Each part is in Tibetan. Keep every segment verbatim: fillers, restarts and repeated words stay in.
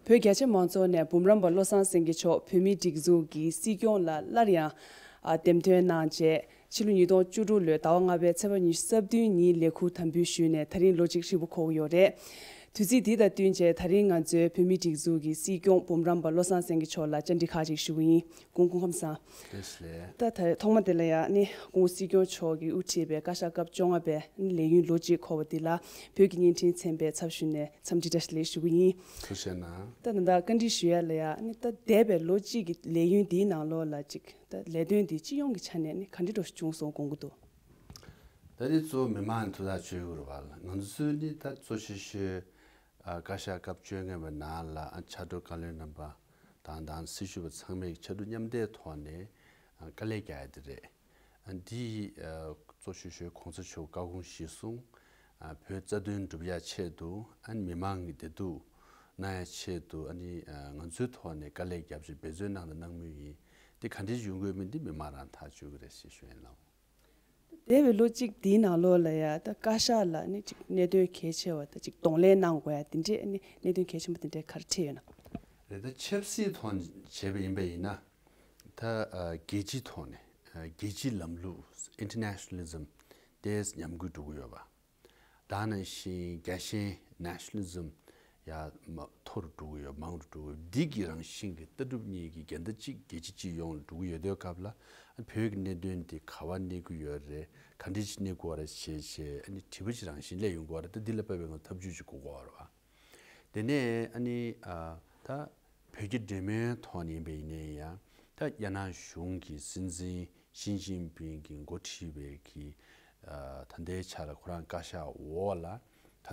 བོད་རྒྱ་ཆེ་མང་ཚོགས་ནས་འབུམ་རམས་པ་བློ་བཟང་སེང་གེ་མཆོག་བོད་མིའི་སྒྲིག་འཛུགས་ཀྱི་སྲིད་སྐྱོང་ལ་སླར་ཡང་ཨ་འདེམས་ཐོན་གནང་རྗེས། ཕྱི་ལོ་ཉིས་སྟོང་བཅུ་དྲུག་ལོའི་ཟླ་བ་ལྔ་པའི་ཚེས་པ་ཉི་ཤུ་རྩ་བདུན་ཉིན་ལས་ཁུར་དམ་འབུལ་ཞུས་ནས་ད་རིང་ལོ་གཅིག་ཧྲིལ་པོ་འཁོར་གྱི་ཡོད་རེད། དུས་ཚིགས་འདི་དང་བསྟུན་བྱས་ད་རིང་ང་ཚོའི་བོད་མིའི་སྒྲིག་འཛུགས་ཀྱི་སྲིད་སྐྱོང་འབུམ་རམས་པ་བློ་བཟང་སེང་གེ་མཆོག་ལ་བཅར་འདྲི་ཁག་ཅིག་ཞུ་གི་ཡིན། སྐུ་ཁམས་བཟང་། བཀྲ་ཤིས་བདེ་ལེགས། ད་ད་ཐོག་མ་དེ་ལ་ཡང་ནི་སྐུ་ངོ་སྲིད་སྐྱོང་མཆོག་གིས་དབུ་ཁྲིད་པའི་བཀའ་ཤག་སྐབས་བཅོ་ལྔ་པའི་ལས་ཡུན་ལོ་གཅིག་འཁོར་བ་འདི་ལ་བོད་ཀྱི་བརྙན་འཕྲིན་ཚན་པའི་ཚབ་ཞུས་ནས་འཚམས་འདྲི་བཀྲ་ཤིས་བདེ་ལེགས་ཞུ་གི་ཡིན། ཐུགས་རྗེ་གནང་། ད་ད་ལྟ་བཀའ་འདྲི་ཞུ་ཡ་ལ་ཡང་ནི་ད་འདས་པའི་ལོ་གཅིག་གི་ལས་ཡུན་འདིའི་ནང་ལོགས་ལ་ཅིག་ད་ལས་དོན་འདི་སྤྱི་ཡོངས་ཀྱི་ཆ་ནས་ནི་ག་འདྲ་འདྲ་བྱུང་སོང་དགོངས་ཀྱི་འདུག་ད་འདི་གཙོ་བོ་མི་མང་ཐུགས་ཐག་ཆོད་དགོས་རེད་བ། ང་ཚོའི་ནི་ད་གཙོ་ཆེ་ཤོས་ཨ་བཀའ་ཤག་སྐབས་བཅོ་ལྔ་པའི་ནང་ལ་ཨ་ཕྱག་སྦྲེལ་བཀའ་བློན་རྣམ་པ་དང་དང་སྲི་ཞུ་བ་ཚང་མས་ཕྱར་གྲུ་མཉམ་འདེགས་ཐོག་ནས་ཨ་དཀའ་ལས་རྒྱག་ཡ་དེ་རེད། ཨ་འདི་ཨ་གཙོ་ཆེ་ཤོས་གོང་ས་མཆོག་བཀའ་དགོངས་གཞིར་བཟུང་ཨ་བོད་རྩ་དོན་སྒྲུབ་ཡ་ཆེད་དུ་ཨ་མི་མང་གི་བདེ་སྡུག་གནང་ཡ་ཆེད་དུ་ཨ་ནི་ཨ་ང་ཚོའི་ཐོག་ནས་དཀའ་ལས་བརྒྱབ་བྱས་འབད་བརྩོན་གནང་དང་གནང་མུས་ཡིན། དེ་ག་འདྲས་ཡོང་དགོས་མིན་འདི་མི་མང་རང་ཐག་གཅོད་ཀྱི་རེད་ཞེས་ཞུ་ཡིན་ལགས། འདས་པའི་ལོ་གཅིག་འདིའི་ནང་ལོགས་ལ་ཡ་ད་བཀའ་ཤག་ལ་ནི་ཅིག་གནད་དོན་གལ་ཆེ་བ་ད་ཅིག་གདོང་ལེན་གནང་དགོས་ཡ་དེ་འདྲས་ནི་གནད་དོན་གལ་ཆེན་པོ་དེ་འདྲས་ག་རེ་འཕྲད་ཡོད་ན། རེད། ད་ཆབ་སྲིད་ཐོག་ནས་བྱས་པ་ཡིན་པ་ཡིན་ན་ད་ཨ་རྒྱལ་སྤྱིའི་ཐོག་ནས་ཨ་རྒྱལ་སྤྱིའི་ལམ་ལུགས་Internationalism་དེ་ཉམས་རྒུད་འགྲོ་གི་ཡོད་པ། ད་ནང་བཞིན་རྒྱལ་ཞེན་Nationalism་ཡ་མ་མཐོ་རུ་འགྲོ་གི་ཡོད། མང་རུ་འགྲོ་གི་ཡོད། འདི་གི་རང་བཞིན་གྱི་ལྟ་གྲུབ་གཉིས་ཀྱི་འགལ་ཟླ་གཅིག་རྒྱལ་སྤྱི་སྤྱི་ཡོངས་ལ་འགྲོ་གི་ཡོད་དུས་སྐབས་ལ་ཨ་བོད་ཀྱི་གནད་དོན་འདི་ག་པར་གནས་ཀྱི་ཡོད་རེད། ག་འདྲས་ཤིག་གནས་དགོས་རེད་ཞེས་བྱས་ཨ་ནི་དྲི་བ་ཞིག་རང་བཞིན་སླེབས་ཡོང་གི་ཡོད་རེད། ད་འདི་ལ་དཔག་པའི་ང་ཐབས་ཇུས་ཅིག་དགོས་ཀྱི་ཡོད་རེད་བ། དེ་ནས་ཨ་ནི་ཨ་ད་བོད་རྒྱ་འབྲེལ་མོལ་ཐོག་ནས་ཡིན་པ་ཡིན་ནའི་ཡང་ད་རྒྱ་ནག་གཞུང་གི་སྲིད་འཛིན་ཞི་ཅིན་ཕིང་གིས་འགོ་ཁྲིད་པའི་གི་ཨ་ད་ལྟའི་ཆ་ལ་ཁོ་རང་བཀའ་ཤག་འོག་ལ་ད་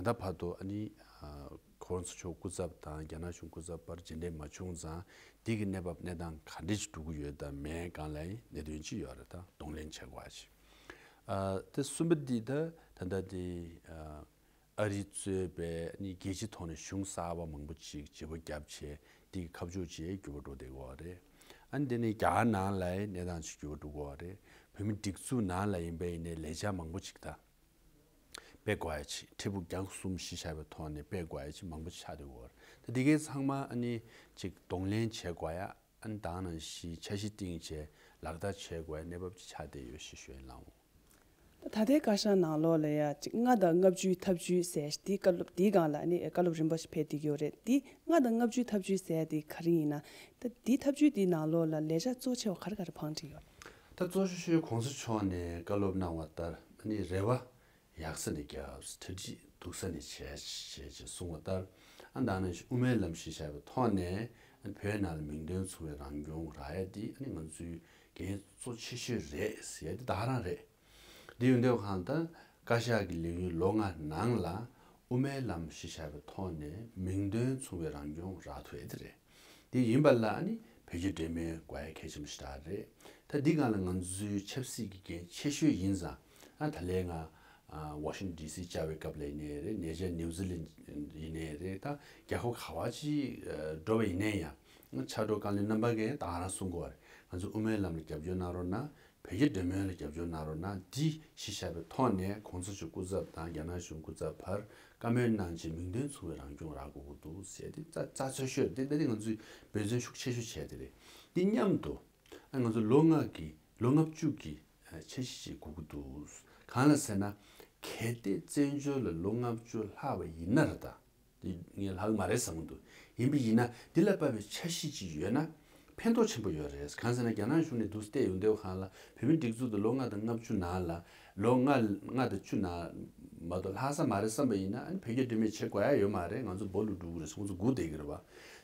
ལྟ་བར་དུ་ཨ་ནི་ཨ་གོང་ས་མཆོག་སྐུ་ཚབ་དང་རྒྱ་ནག་གཞུང་སྐུ་ཚབ་བར་མཇལ་འཕྲད་མ་བྱུང་ཙང་འདི་གི་གནས་བབ་གནས་སྟངས་ག་འདྲ་ཞིག་འགྲོ་གི་ཡོད་དམ་མེད་གང་ལ་ཡང་གནད་དོན་ཅིག་ཡོད་རེད། ད་གདོང་ལེན་བྱེད་དགོས་པ་ཞིག་ཨ་དེ་གསུམ་པ་འདི་ད་ད་ལྟ་འདི་ཨ། ཨ་རི་གཙོས་པའི་ནི་རྒྱལ་སྤྱི་ཐོག་ནས་གཞུང་གསར་པ་མང་པོ་ཅིག་བརྗེ་པོ་བརྒྱབ་བྱས་དེ་གི་ཁ་ཕྱོགས་ཅིག་འགྱུར་བ་འགྲོ་བསྡད་ཀྱི་ཡོད་རེད། ཨ་ནི་དེ་ནི་རྒྱ་གར་ནང་ལ་གནས་སྟངས་ཅིག་འགྱུར་བ་འགྲོ་གི་ཡོད་རེད། བོད་མི་སྒྲིག་འཛུགས་ནང་ལ་ཡིན་པ་ཡིན་ནའི་ལས་འཆར་མང་པོ་ཅིག་ད་སྤེལ་དགོས་ཡ་ཅིག་ཁྲི་ཕྲུག་བརྒྱ་གསུམ་བཞི་བཞག་པའི་ཐོག་ནས་སྤེལ་དགོས་ཡ་ཅིག་མང་པོ་ཆགས་བསྡད་ཀྱི་ཡོད་རེད། ད་དེ་གའི་ཚང་མ་ཨ་ནི་ཅིག་གདོང་ལེན་བྱེད་དགོས་ཡ། ཨ་ནི་དེ་ནང་བཞིན་འཆར་གཞི་བཏིང་བྱས་ལག་བསྟར་བྱེད་དགོས་པའི་གནས་བབ་ཅིག་ཆགས་བསྡད་ཡོད་ཞེས་ཞུ་ཡིན་ལགས། ད་ལྟའི་བཀའ་ཤག་ནང་ལོགས་ལ་ཡ་ཅིག་ལྔ་དང་ལྔ་བཅུའི་ཐབས་ཇུས་ཟེར་འདི་བཀའ་སློབ་འདིའི་སྒང་ལ་ནི་བཀའ་སློབ་རིམ་པ་ཞིག་ཕེབས་བསྡད་ཀྱི་ཡོད་རེད། འདི་ལྔ་དང་ལྔ་བཅུའི་ཐབས་ཇུས་ཟེར་འདི་ག་རེ་ཡིན་ན། ད་འདི་ཐབས་ཇུས་འདིའི་ནང་ལོགས་ལ་ལས་འཆར་གཙོ་ཆེ་བ་ག་རེ་ག་རེ་བང་བསྒྲིགས་ཡོད། ད་གཙོ་ཆེ་ཤོས་གོང་ས་མཆོག་ནས་བཀའ་སློབ་གནང་བ་ལྟར་ཨ་ནི་རེ་བ་ཡག་ས་ནས་རྒྱབ། གྲ་སྒྲིག་སྡུག་ས་ནས་བྱས་ཞེས་ཅེས་གསུངས་པ་ལྟར། ཨ་ནི་དེ་ནང་བཞིན་དབུ་མའི་ལམ་གཞི་བཞག་པའི་ཐོག་ནས་ཨ་ནི་བོད་ནང་ལ་མིང་དོན་མཚུངས་པའི་རང་སྐྱོང་རག་ཡ་འདི་ཨ་ནི་ང་ཚོའི་འགན་གཙོ་ཆེ་ཤོས་རེད་ཟེར་ཡ་འདི་ད་ག་རང་རེད། འདི་ཡོང་དུས་གང་ལྟར་བཀའ་ཤག་གི་ལས་ཡུན་ལོ་ལྔ་ནང་ལ་དབུ་མའི་ལམ་གཞི་བཞག་པའི་ཐོག་ནས་མིང་དོན་མཚུངས་པའི་རང་སྐྱོང་རག་ཐུབ་ཡ་འདི་རེད། དེ་ཡིན་པ་ལ་ཨ་ནི་བོད་རྒྱ་འབྲེལ་མོལ་དགོས་ཡ་གལ་ཆེན་པོ་ཞེ་དྲག་རེད། ད་འདི་སྒང་ལ་ང་ཚོའི་ཆབ་སྲིད་ཀྱི་འགན་ཆེ་ཤོས་ཡིན་ཙང་ཨ་ད་ལན་ང་ཨ་ཝ་ཤིང་ཊོན་ཌི་སི་བཅར་བའི་སྐབས་ལ་ཡིན་ནའི་རེད། ཉེ་ཆར་ནིའུ་ཛི་ལན་ཡིན་ནའི་རེད། ད་རྒྱལ་ཁབ་ག་བ་ཅིག་འགྲོ་བ་ཡིན་ནའི་ཡང་ཕྱག་སྦྲེལ་བཀའ་བློན་རྣམ་པ་གིས་ད་ག་རང་གསུང་གི་ཡོད་རེད། ང་ཚོ་དབུ་མའི་ལམ་ལ་རྒྱབ་སྐྱོར་གནང་རོགས་གནང་། བོད་རྒྱ་འབྲེལ་མོལ་ལ་རྒྱབ་སྐྱོར་གནང་རོགས་གནང་། འདི་གཞི་བཞག་པའི་ཐོག་ནས་གོང་ས་མཆོག་སྐུ་ཚབ་དང་རྒྱ་ནག་གཞུང་སྐུ་ཚབ་བར་བཀའ་མོལ་གནང་རྗེས་མིང་དོན་མཚུངས་པའི་རང་སྐྱོང་རག་དགོས་ཀྱི་འདུག་ཟེར་ཏེ་རྩ་རྩ་ཚོད་ཤོད་དེ་ད་ནི་ང་ཚོས་འབད་བརྩོན་ཤུགས་ཆེ་ཤོས་བྱས་དེ་རེད། འདི་མཉམ་དུ་ཨ་ང་ཚོ་ལོ་ལྔ་གི་ལོ་ལྔ་བཅུ་གི་འཆར་གཞི་ཅིག་དགོས་ཀྱི་འདུག་གང་ལ་ཟེར་ན་གལ་ཏེ་བཙན་བྱོལ་ལ་ལོ་ལྔ་བཅུ་ལྷག་པ་ཡིན་ན་ར་ད། དེ་ངས་ལྷག་མ་རེད་བསམ་གྱི་འདུག་ཡིན་པ་ཡིན་ན་འདི་ལ་དཔག་པའི་འཆར་གཞི་ཅིག་ཡོད་ན་ཕན་ཐོགས་ཆེན་པོ་ཡོད་རེད། གང་ཟེར་ན་རྒྱ་ནག་གཞུང་ནས་འདུག་བལྟས་ཡོང་དུས་གང་ལ་བོད་མིའི་སྒྲིག་འཛུགས་དེ་ལོ་ལྔ་དང་ལྔ་བཅུ་ནང་ལ་ལོ་ལྔ་ལྔ་དང་བཅུ་ནང་མ་གཏོགས་ལྷག་ས་མ་རེད་བསམ་པ་ཡིན་ན་ཨ་ནི་བོད་རྒྱ་འབྲེལ་མོལ་བྱེད་དགོས་ཡ་ཡོད་མ་རེད། ང་ཚོ་སྦོ་ལུ་འགྲོ་གི་རེད། ཁོང་ཚོ་སྒུག་བསྡད་ཀྱི་རེད་བ།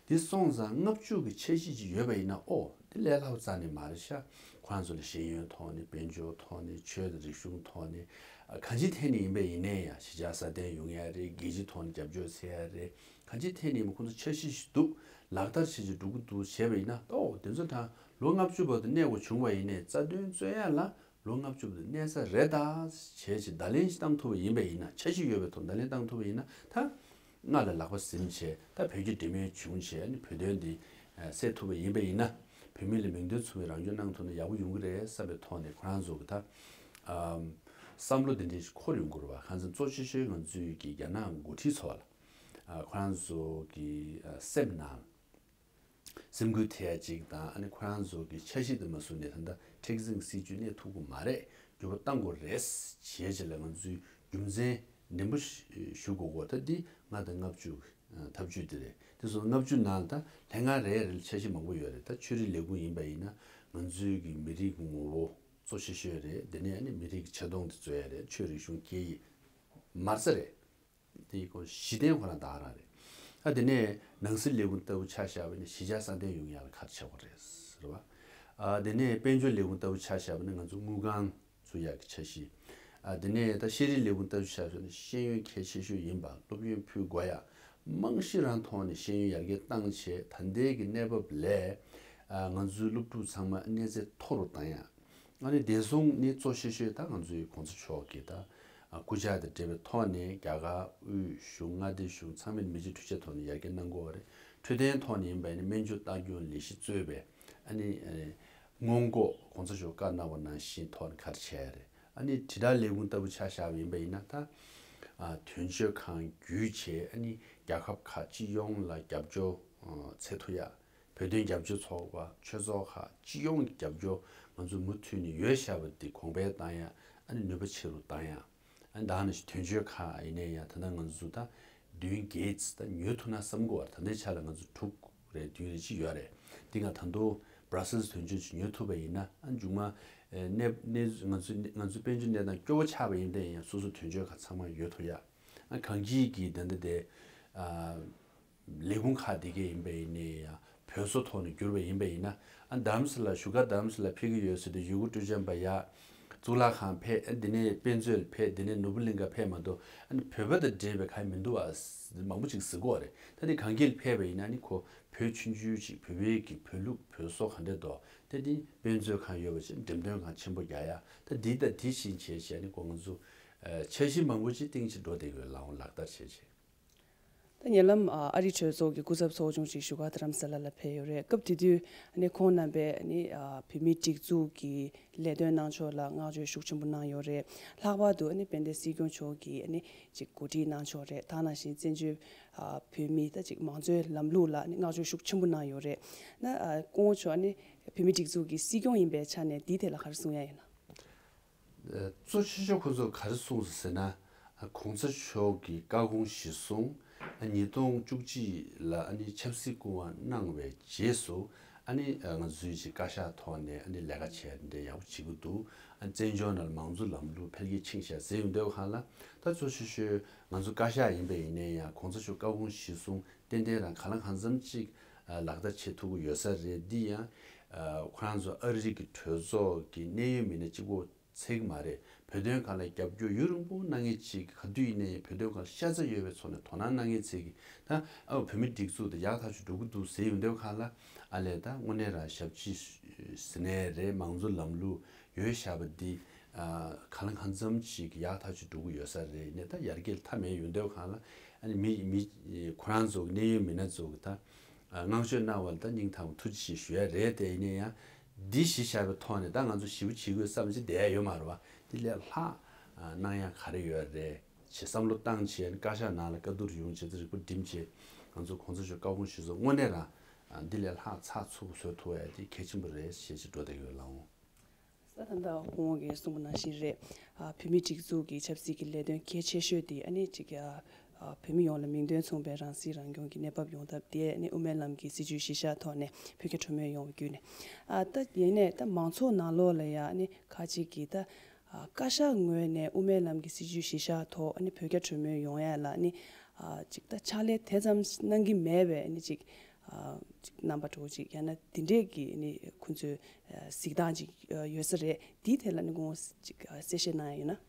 དེ་སོང་ཙང་ལྔ་བཅུ་གི་འཆར་གཞི་ཅིག་ཡོད་པ་ཡིན་ན་ཨོ་དེ་ལས་སླ་པོ་རྩ་ནས་མ་རེད་ཤག་ཁོ་རང་ཚོ་ལ་ཤེས་ཡོན་ཐོག་ནས་དཔལ་འབྱོར་ཐོག་ནས་ཆོས་དང་རིག་གཞུང་ཐོག་ནས་གང་ཅིའི་ཐད་ནས་ཡིན་པ་ཡིན་ནའི་ཡང་གཞིས་ཆགས་སྲ་བརྟན་ཡོང་ཡ་རེད། རྒྱལ་སྤྱིའི་ཐོག་ནས་རྒྱབ་སྐྱོར་འཚོལ་ཡ་རེད། གང་ཅིའི་ཐད་ནས་ཡིན་པ་ཁོང་ཚོ་འཆར་གཞི་ཞིག་འདུག་ལག་བསྟར་བྱེད་ཀྱི་འགྲོ་གི་འདུག་བྱས་པ་ཡིན་ན་ཨོ་དེ་ཚོ་དང་ལོ་ལྔ་བཅུ་བར་དུ་གནས་དགོས་བྱུང་བ་ཡིན་ནའི་རྩ་དོན་རྩོད་ཡ་ལ་ལོ་ལྔ་བཅུ་བར་དུ་གནས་ས་རེད་ད་བྱས་ཅིག་བརྡ་ལན་ཞིག་བཏང་ཐུབ་པ་ཡིན་པ་ཡིན་ན་འཆར་གཞི་ཡོད་པའི་ཐོག་བརྡ་ལན་བཏང་ཐུབ་པ་ཡིན་ན་ད། སྔ་ལ་ལག་པ་ཟིན་བྱས་ད་བོད་རྒྱ་འབྲེལ་མོལ་བྱུང་བྱས་ནི་བོད་དོན་འདི་སེལ་ཐུབ་པ་ཡིན་པ་ཡིན་ན་བོད་མི་ལ་མིང་དོན་མཚུངས་པའི་རང་སྐྱོང་གནང་ཐུབ་ན་ཡག་པོ་ཡོང་གི་རེད་བསམ་པའི་ཐོག་ནས་ཁོ་རང་ཚོ་གི་ད་བསམ་བློ་འདི་འདྲ་ཞིག་འཁོར་ཡོང་གི་རེད་བ། གང་ཟེར་གཙོ་ཆེ་ཤོས་ང་ཚོའི་གི་རྒྱ་ནག་འགོ་ཁྲིད་ཚོ་ལ་ ཨ་ཁོ་རང་ཚོ་གི་ཨ་སེམས་ནང་སེམས་འགུལ་ཐེབས་ཡ་ཅིག་དང་། ཨ་ནི་ཁོ་རང་ཚོ་གི་འཆར་གཞི་དེ་མ་བཟུང་ནས་ད་ལྟ་མཁྲེགས་འཛིན་སྲིད་ཇུས་གནས་ཐུབ་ཀྱི་མ་རེད། འགྱུར་བ་གཏང་དགོས་རེད་ཅེས་ལ་ང་ཚོས་རྒྱུ་མཚན་ནན་པོ་ཞུ་དགོས་གོ། ད་འདི་ལྔ་དང་ལྔ་བཅུ་ཐབས་ཇུས་དེ་རེད། དེ་སོང་ལྔ་བཅུ་ནང་ལ་ད་ལྷན་ཁང་རེ་རེ་ལ་འཆར་གཞི་མང་པོ་ཡོད་རེད། ད་ཆོས་རིག་ལས་ཁུངས་ཡིན་པ་ཡིན་ན་ང་ཚོའི་གི་མི་རིགས་ཀྱི་ངོ་བོ་གཙོ་ཆེ་ཤོས་རེད། དེ་ནས་ཨ་ནི་མི་རིགས་ཀྱི་ཆེ་མཐོང་དེ་རྩོད་ཡ་རེད། ཆོས་རིག་གཞུང་སྐད་ཡིག་མ་རྩ་རེད། དེའི་སྐོར་གཞི་རྟེན་ཁོ་རང་ད་ག་རང་རེད། ཨ་དེ་ནས་ནང་སྲིད་ལས་ཁུངས་ལྟ་བུ་ཆ་བཞག་པ་ཡིན་ན་གཞིས་ཆགས་སྲ་བརྟན་ཡོང་ཡ་ལ་ག་རེ་བྱེད་དགོས་རེད་ཟེར་བ། ཨ་དེ་ནས་དཔལ་འབྱོར་ལས་ཁུངས་ལྟ་བུ་ཆ་བཞག་པ་ཡིན་ན་ང་ཚོ་དངུལ་ཁང་བཙུགས་ཡག་གི་འཆར་གཞི། ཨ་དེ་ནས་ད་ཤེས་རིག་ལས་ཁུངས་ལྟ་བུ་ཆ་བཞག་ན་ཤེས་ཡོན་གལ་ཆེ་ཤོས་ཡིན་པ། སློབ་ཡོན་ཕུལ་དགོས་ཡ། རྨང་གཞི་རང་ཐོག་ནས་ཤེས་ཡོན་ཡར་རྒྱས་བཏང་བྱས། ད་ལྟའི་གི་གནས་བབ་ལས་ཨ་ང་ཚོའི་སློབ་ཕྲུག་ཚང་མ་གནས་ཚད་མཐོ་རུ་བཏང་ཡ། ཨ་ནི་བདེ་སྲུང་ནི་གཙོ་ཆེ་ཤོས་ད་ང་ཚོའི་གོང་ས་མཆོག་གི་ད་ཨ་སྐུ་ཕྱྭ་དང་འབྲེལ་བའི་ཐོག་ནས་རྒྱ་གར་དབུས་གཞུང་མངའ་སྡེ་གཞུང་ཚང་མས་མི་རྗེ་ཁྲུས་ཆེན་ཐོག་ནས་ཡར་རྒྱས་གནང་དགོས་པ་རེད། འཕྲོད་བསྟེན་ཐོག་ནས་ཡིན་པ་ཡིན་ན་སྨན་བཅོས་ལྟ་སྐྱོང་ལས་གཞི་གཙོས་པའི་ཨ་ནི་ཨ་སྔོན་འགོག་གོང་ས་མཆོག་བཀའ་གནང་བ་ནང་བཞིན་ཐོག་ནས་ག་རེ་བྱས་ཡ་རེད། ཨ་ནི་དྲིལ་བསྒྲགས་ལས་ཁུངས་ལྟ་བུ་ཆ་བཞག་པ་ཡིན་པ་ཡིན་ན་ད་ཨ་དོན་གཅོད་ཁང་བརྒྱུད་བྱས་ཨ་ནི་རྒྱལ་ཁབ་ཁག་སྤྱི་ཡོངས་ལ་རྒྱབ་སྐྱོར་ཨ་འཚོལ་ཐུབ་ཡ། བོད་དོན་རྒྱབ་སྐྱོར་ཚོགས་པ་ཆོས་ཚོགས་ཁག་སྤྱི་ཡོངས་ཀྱི་རྒྱབ་སྐྱོར་ང་ཚོ་མུ་མཐུད་ནས་ཡོད་བཞག་པ་འདི་གོང་འཕེལ་བཏང་ཡ། ཨ་ནི་ནུས་པ་ཆེ་རུ་བཏང་ཡ། ཨ་ནི་ད་ནང་བཞིན་དོན་གཅོད་ཁག་ཡིན་ནའི་ཡང་ད་ལྟ་ང་ཚོ་ད་བདུན་བརྒྱད་ཙམ་ད་ཉོ་ཐུབ་ན་བསམ་གྱི་ཡོད་རེད། ད་ལྟའི་ཆ་ལ་ང་ཚོ་དྲུག་རེ་བདུན་རེ་ཅིག་ཡོད་རེད། འདི་ང་ད་དུང་Brussels་དོན་གཅོད་ཅིག་ཉོ་ཐུབ་པ་ཡིན་ན། ཨ་མཇུག་མ་ཨེ་གནས་གནས་ང་ཚོ་ང་ཚོའི་དཔལ་འབྱོར་གནས་སྟངས་སྐྱོ་བོ་ཆགས་པ་ཡིན་ནའི་ཡང་སོ་སོ་དོན་གཅོད་ཁག་ཚང་མ་ཡོད་ཐུབ་ཡ། ཨ་གངས་སྐྱིད་ཀྱི་ད་ལྟ་དེ་ཨ་ལས་ཁུངས་ཁག་དེ་གའི་ཡིན་པ་ཡིན་ནའི་ཡང་བོད་བཟོ་ཐོག་ནས་བསྒྱུར་བ་ཡིན་པ་ཡིན་ན། ཨ་རྡ་རམ་ས་ལ་བཞུགས་སྒར་རྡ་རམ་ས་ལ་ཕེབས་ཀྱི་ཡོད་ཟེར་དུས་ཡུ་གུར་སྤྲོ་འཆམ་པ་ཡ་གཙུག་ལག་ཁང་ཕེབས། ཨ་འདི་ནས་དཔེ་མཛོད་ལ་ཕེབས། འདི་ནས་ནོར་བུ་གླིང་ག་ཕེབས་མ་གཏོགས་ཨ་ནི་བོད་པ་དང་འབྲེལ་བའི་གང་ཡང་མི་འདུག་ཨ་མང་པོ་ཅིག་ཟེར་གྱི་ཡོད་རེད། ད་འདི་གངས་སྐྱིད་ལ་ཕེབས་པ་ཡིན་ན་ཨ་ནི་ཁོ་བོད་ཆུང་ཆུང་ཅིག་བོད་པའི་གི་བོད་ལུགས་བོད་བཟོ་ག་འདྲ་འདུག་ད་འདི་དཔེ་མཛོད་ཁང་ཡོད་པ་ཅིག་འགྲེམས་སྟོན་ཁང་ཆེན་པོ་རྒྱག་ཡ། ད་འདི་དང་འདི་བཞིན་བྱས་བྱས་ཨ་ནི་ཁོ་ང་ཚོ་ཨ་འཆར་གཞི་མང་པོ་ཅིག་སྟེང་ཅིག་འགྲོ་བསྡད་ཀྱི་ཡོད། ལག་ལག་བསྟར་བྱས་བྱས། ད་ཉེ་ལམ་ཨ་ཨ་རི་གྲོས་ཚོགས་ཀྱི་སྐུ་ཚབ་ཚོགས་ཆུང་ཅིག་བཞུགས་སྒར་རྡ་རམ་ས་ལ་ལ་ཕེབས་ཡོད་རེད། སྐབས་དེ་དུས་ཨ་ནི་ཁོང་རྣམ་པས་ཨ་ནི་ཨ་བོད་མིའི་སྒྲིག་འཛུགས་ཀྱི་ལས་དོན་གནང་ཕྱོགས་ལ་བསྔགས་བརྗོད་ཤུགས་ཆེན་པོ་གནང་ཡོད་རེད། ལྷག་པར་དུ་ཨ་ནི་དཔལ་ལྡན་སྲིད་སྐྱོང་མཆོག་གིས་ཨ་ནི་ཅིག་གོ་སྒྲིག་གནང་ཕྱོགས་རེད། ད་ནང་བཞིན་བཙན་བྱོལ་ཨ་བོད་མིའི་ད་ཅིག་མང་གཙོའི་ལམ་ལུགས་ལ་ཨ་ནི་བསྔགས་བརྗོད་ཤུགས་ཆེན་པོ་གནང་ཡོད་རེད། ན་ཨ་སྐུ་ངོ་མཆོག་ཨ་ནི་བོད་མིའི་སྒྲིག་འཛུགས་ཀྱི་སྲིད་སྐྱོང་ཡིན་པའི་ཆ་ནས་འདིའི་ཐད་ལ་ག་རེ་གསུང་ཡ་ཡིན་ན། གཙོ་ཆེ་ཤོས་ཁོ་ཚོ་ག་རེ་གསུངས་སོང་ཟེར་ན། ཨ་གོང་ས་མཆོག་གི་བཀའ་དགོངས་གཞིར་བཟུང་ཨ་ཉིས་སྟོང་བཅུ་གཅིག་ལ་ཨ་ནི་ཆབ་སྲིད་སྐུ་དབང་གནང་བའི་རྗེས་སུ་ཨ་ནི་ཨ་ང་ཚོའི་ཅིག་བཀའ་ཤག་ཐོག་ནས་ཨ་ནི་ལས་ཀ་བྱས་འདྲ་ཡག་པོ་བྱེད་ཀྱི་འདུག་ཨ་བཙན་བྱོལ་ནང་ལ་མང་གཙོ་ལམ་ལུགས་འཕེལ་རྒྱས་ཕྱིན་ཤག་ཟེར་ཡོང་དུས་སྒང་ལ། ད་གཙོ་ཆེ་ཤོས་ང་ཚོ་བཀའ་ཤག་ཡིན་པ་ཡིན་ནའི་ཡང་གོང་ས་མཆོག་བཀའ་དགོངས་གཞིར་བཟུང་ཏན་ཏན་རང་གང་ལ་གང་འཚམ་ཅིག་ཨ་ལག་བསྟར་བྱེད་ཐུབ་ཀྱི་ཡོད་ས་རེད། འདི་ཡང་ཨ་ཁོ་རང་ཚོ་ཨ་རི་གི་གྲོས་ཚོགས་ཀྱི་གནད་ཡོད་མི་སྣ་གཅིག་པོ་ཚད་ཀྱི་མ་རེད། བོད་དོན་སྒང་ལ་རྒྱབ་སྐྱོར་ཡུན་རིང་པོ་གནང་མཁན་ཅིག་ག་དུས་ཡིན་ནའི་བོད་དོན་སྒང་ལ་ཤ་ཚ་ཡོད་པའི་ཚོགས་ནས་དོ་སྣང་གནང་མཁན་ཚོས་ཀྱིས་ད་ཨ་བོད་མི་སྒྲིག་འཛུགས་དེ་ཡག་ཐག་ཆོད་འགྲོ་གི་འདུག་ཟེར་ཡོང་དུས་སྒང་ལ། ཨ་ལས་ད་དངོས་གནས་རང་ཞབས་ཕྱི་ཟེར་ནའི་རེད། མང་གཙོ་ལམ་ལུགས་ཡོད་བཞག་པ་འདི་ཨ་གང་ལ་གང་འཚམ་ཞིག་ཡག་ཐག་ཆོད་འགྲོ་གི་ཡོད་ས་རེད། ཡིན་ནའི་ད་ཡར་རྒྱས་ལ་མཐའ་མེད་ཡོང་དུས་སྒང་ལ། ཨ་ནི་མི་མི་ཁོ་རང་ཚོ་གི་གནད་ཡོད་མི་སྣ་ཚོ་གི་ད་ཨ་བསྔགས་བརྗོད་གནང་བ་ལ་ད་སྙིང་ཐག་པ་ཐུགས་རྗེ་ཆེ་ཞུ་ཡ་རེད། དེ་ཡིན་ན་ཡང་འདི་གཞི་བཞག་པའི་ཐོག་ནས་ད་ང་ཚོ་ཞེ་པོ་བྱེད་དགོས་བསམ་གྱི་བསྡད་ཡ་ཡོད་མ་རེད་བ། འདི་ལས་ལྷག་ཨ་གནང་ཡ་ག་རེ་ཡོད་རེད་ཅེས་བསམ་བློ་བཏང་བྱས། བཀའ་ཤག་ནང་ལ་བཀའ་བསྡུར་ཡོང་བྱས་ཚེ་རིག་པ་འགྲིམ་བྱས། ང་ཚོ་གོང་ས་མཆོག་བཀའ་དགོངས་གཞིར་བཟུང་དངོས་གནས་རང་ཨ་འདི་ལས་ལྷག་ཚགས་ཚུད་པོ་བཟོ་ཐུབ་ཡ་དེ་གལ་ཆེན་པོ་རེད་ཅེས་ཅིག་འགྲོ་བསྡད་ཀྱི་ཡོད་ལགས་འོང་། ས་ད་ལྟ་སྐུ་ངོ་གིས་གསུངས་པ་ནང་བཞིན་རེད། ཨ་བོད་མིའི་སྒྲིག་འཛུགས་ཀྱི་ཆབ་སྲིད་ཀྱི་ལས་དོན་གལ་ཆེ་ཤོས་དེ་ཨ་ནི་ཅིག་ཨ་ཨ་བོད་མི་ཡོངས་ལ་མིང་དོན་མཚུངས་པའི་རང་སྲིད་རང་སྐྱོང་གི་གནས་བབ་ཡོང་ཐབས་དེ་ཨ་ནི་དབུ་མའི་ལམ་གྱི་སྲིད་བྱུས་གཞི་བཞག་ཐོག་ནས་བོད་རྒྱ་གྲོས་མོལ་ཡོང་བ་བརྒྱུད་ནས། ཨ་ད་ཡིན་ནའི་ད་མང་ཚོགས་ནང་ལོགས་ལ་ཡ་ཨ་ནི་ཁ་ཅིག་གིས་ད་ཨ་བཀའ་ཤག་ངོས་ནས་དབུ་མའི་ལམ་གྱི་སྲིད་བྱུས་གཞི་བཞག་ཐོག་ཨ་ནི་བོད་རྒྱ་གྲོས་མོལ་ཡོང་ཡ་ལ་ཨ་ནི་ཨ་ཅིག་ད་ཕྱག་ལས་དེ་ཙམ་གནང་གི་མེད་པའི་ཨ་ནི་ཅིག་ཨ་ཅིག་རྣམ་པ་འདྲ་བོ་ཅིག་ཡང་ན་དེ་འདྲས་ཀྱི་ཨ་ནི་ཁོང་ཚོའི་ཨ་གཟིགས་སྟངས་ཅིག་ཨ་ཡོད་ས་རེད། དེའི་ཐད་ལ་ཨ་ནི་སྐུ་ངོ་ཅིག་ཨ་གསལ་བཤད་གནང་ཡ་ཡོད་ན།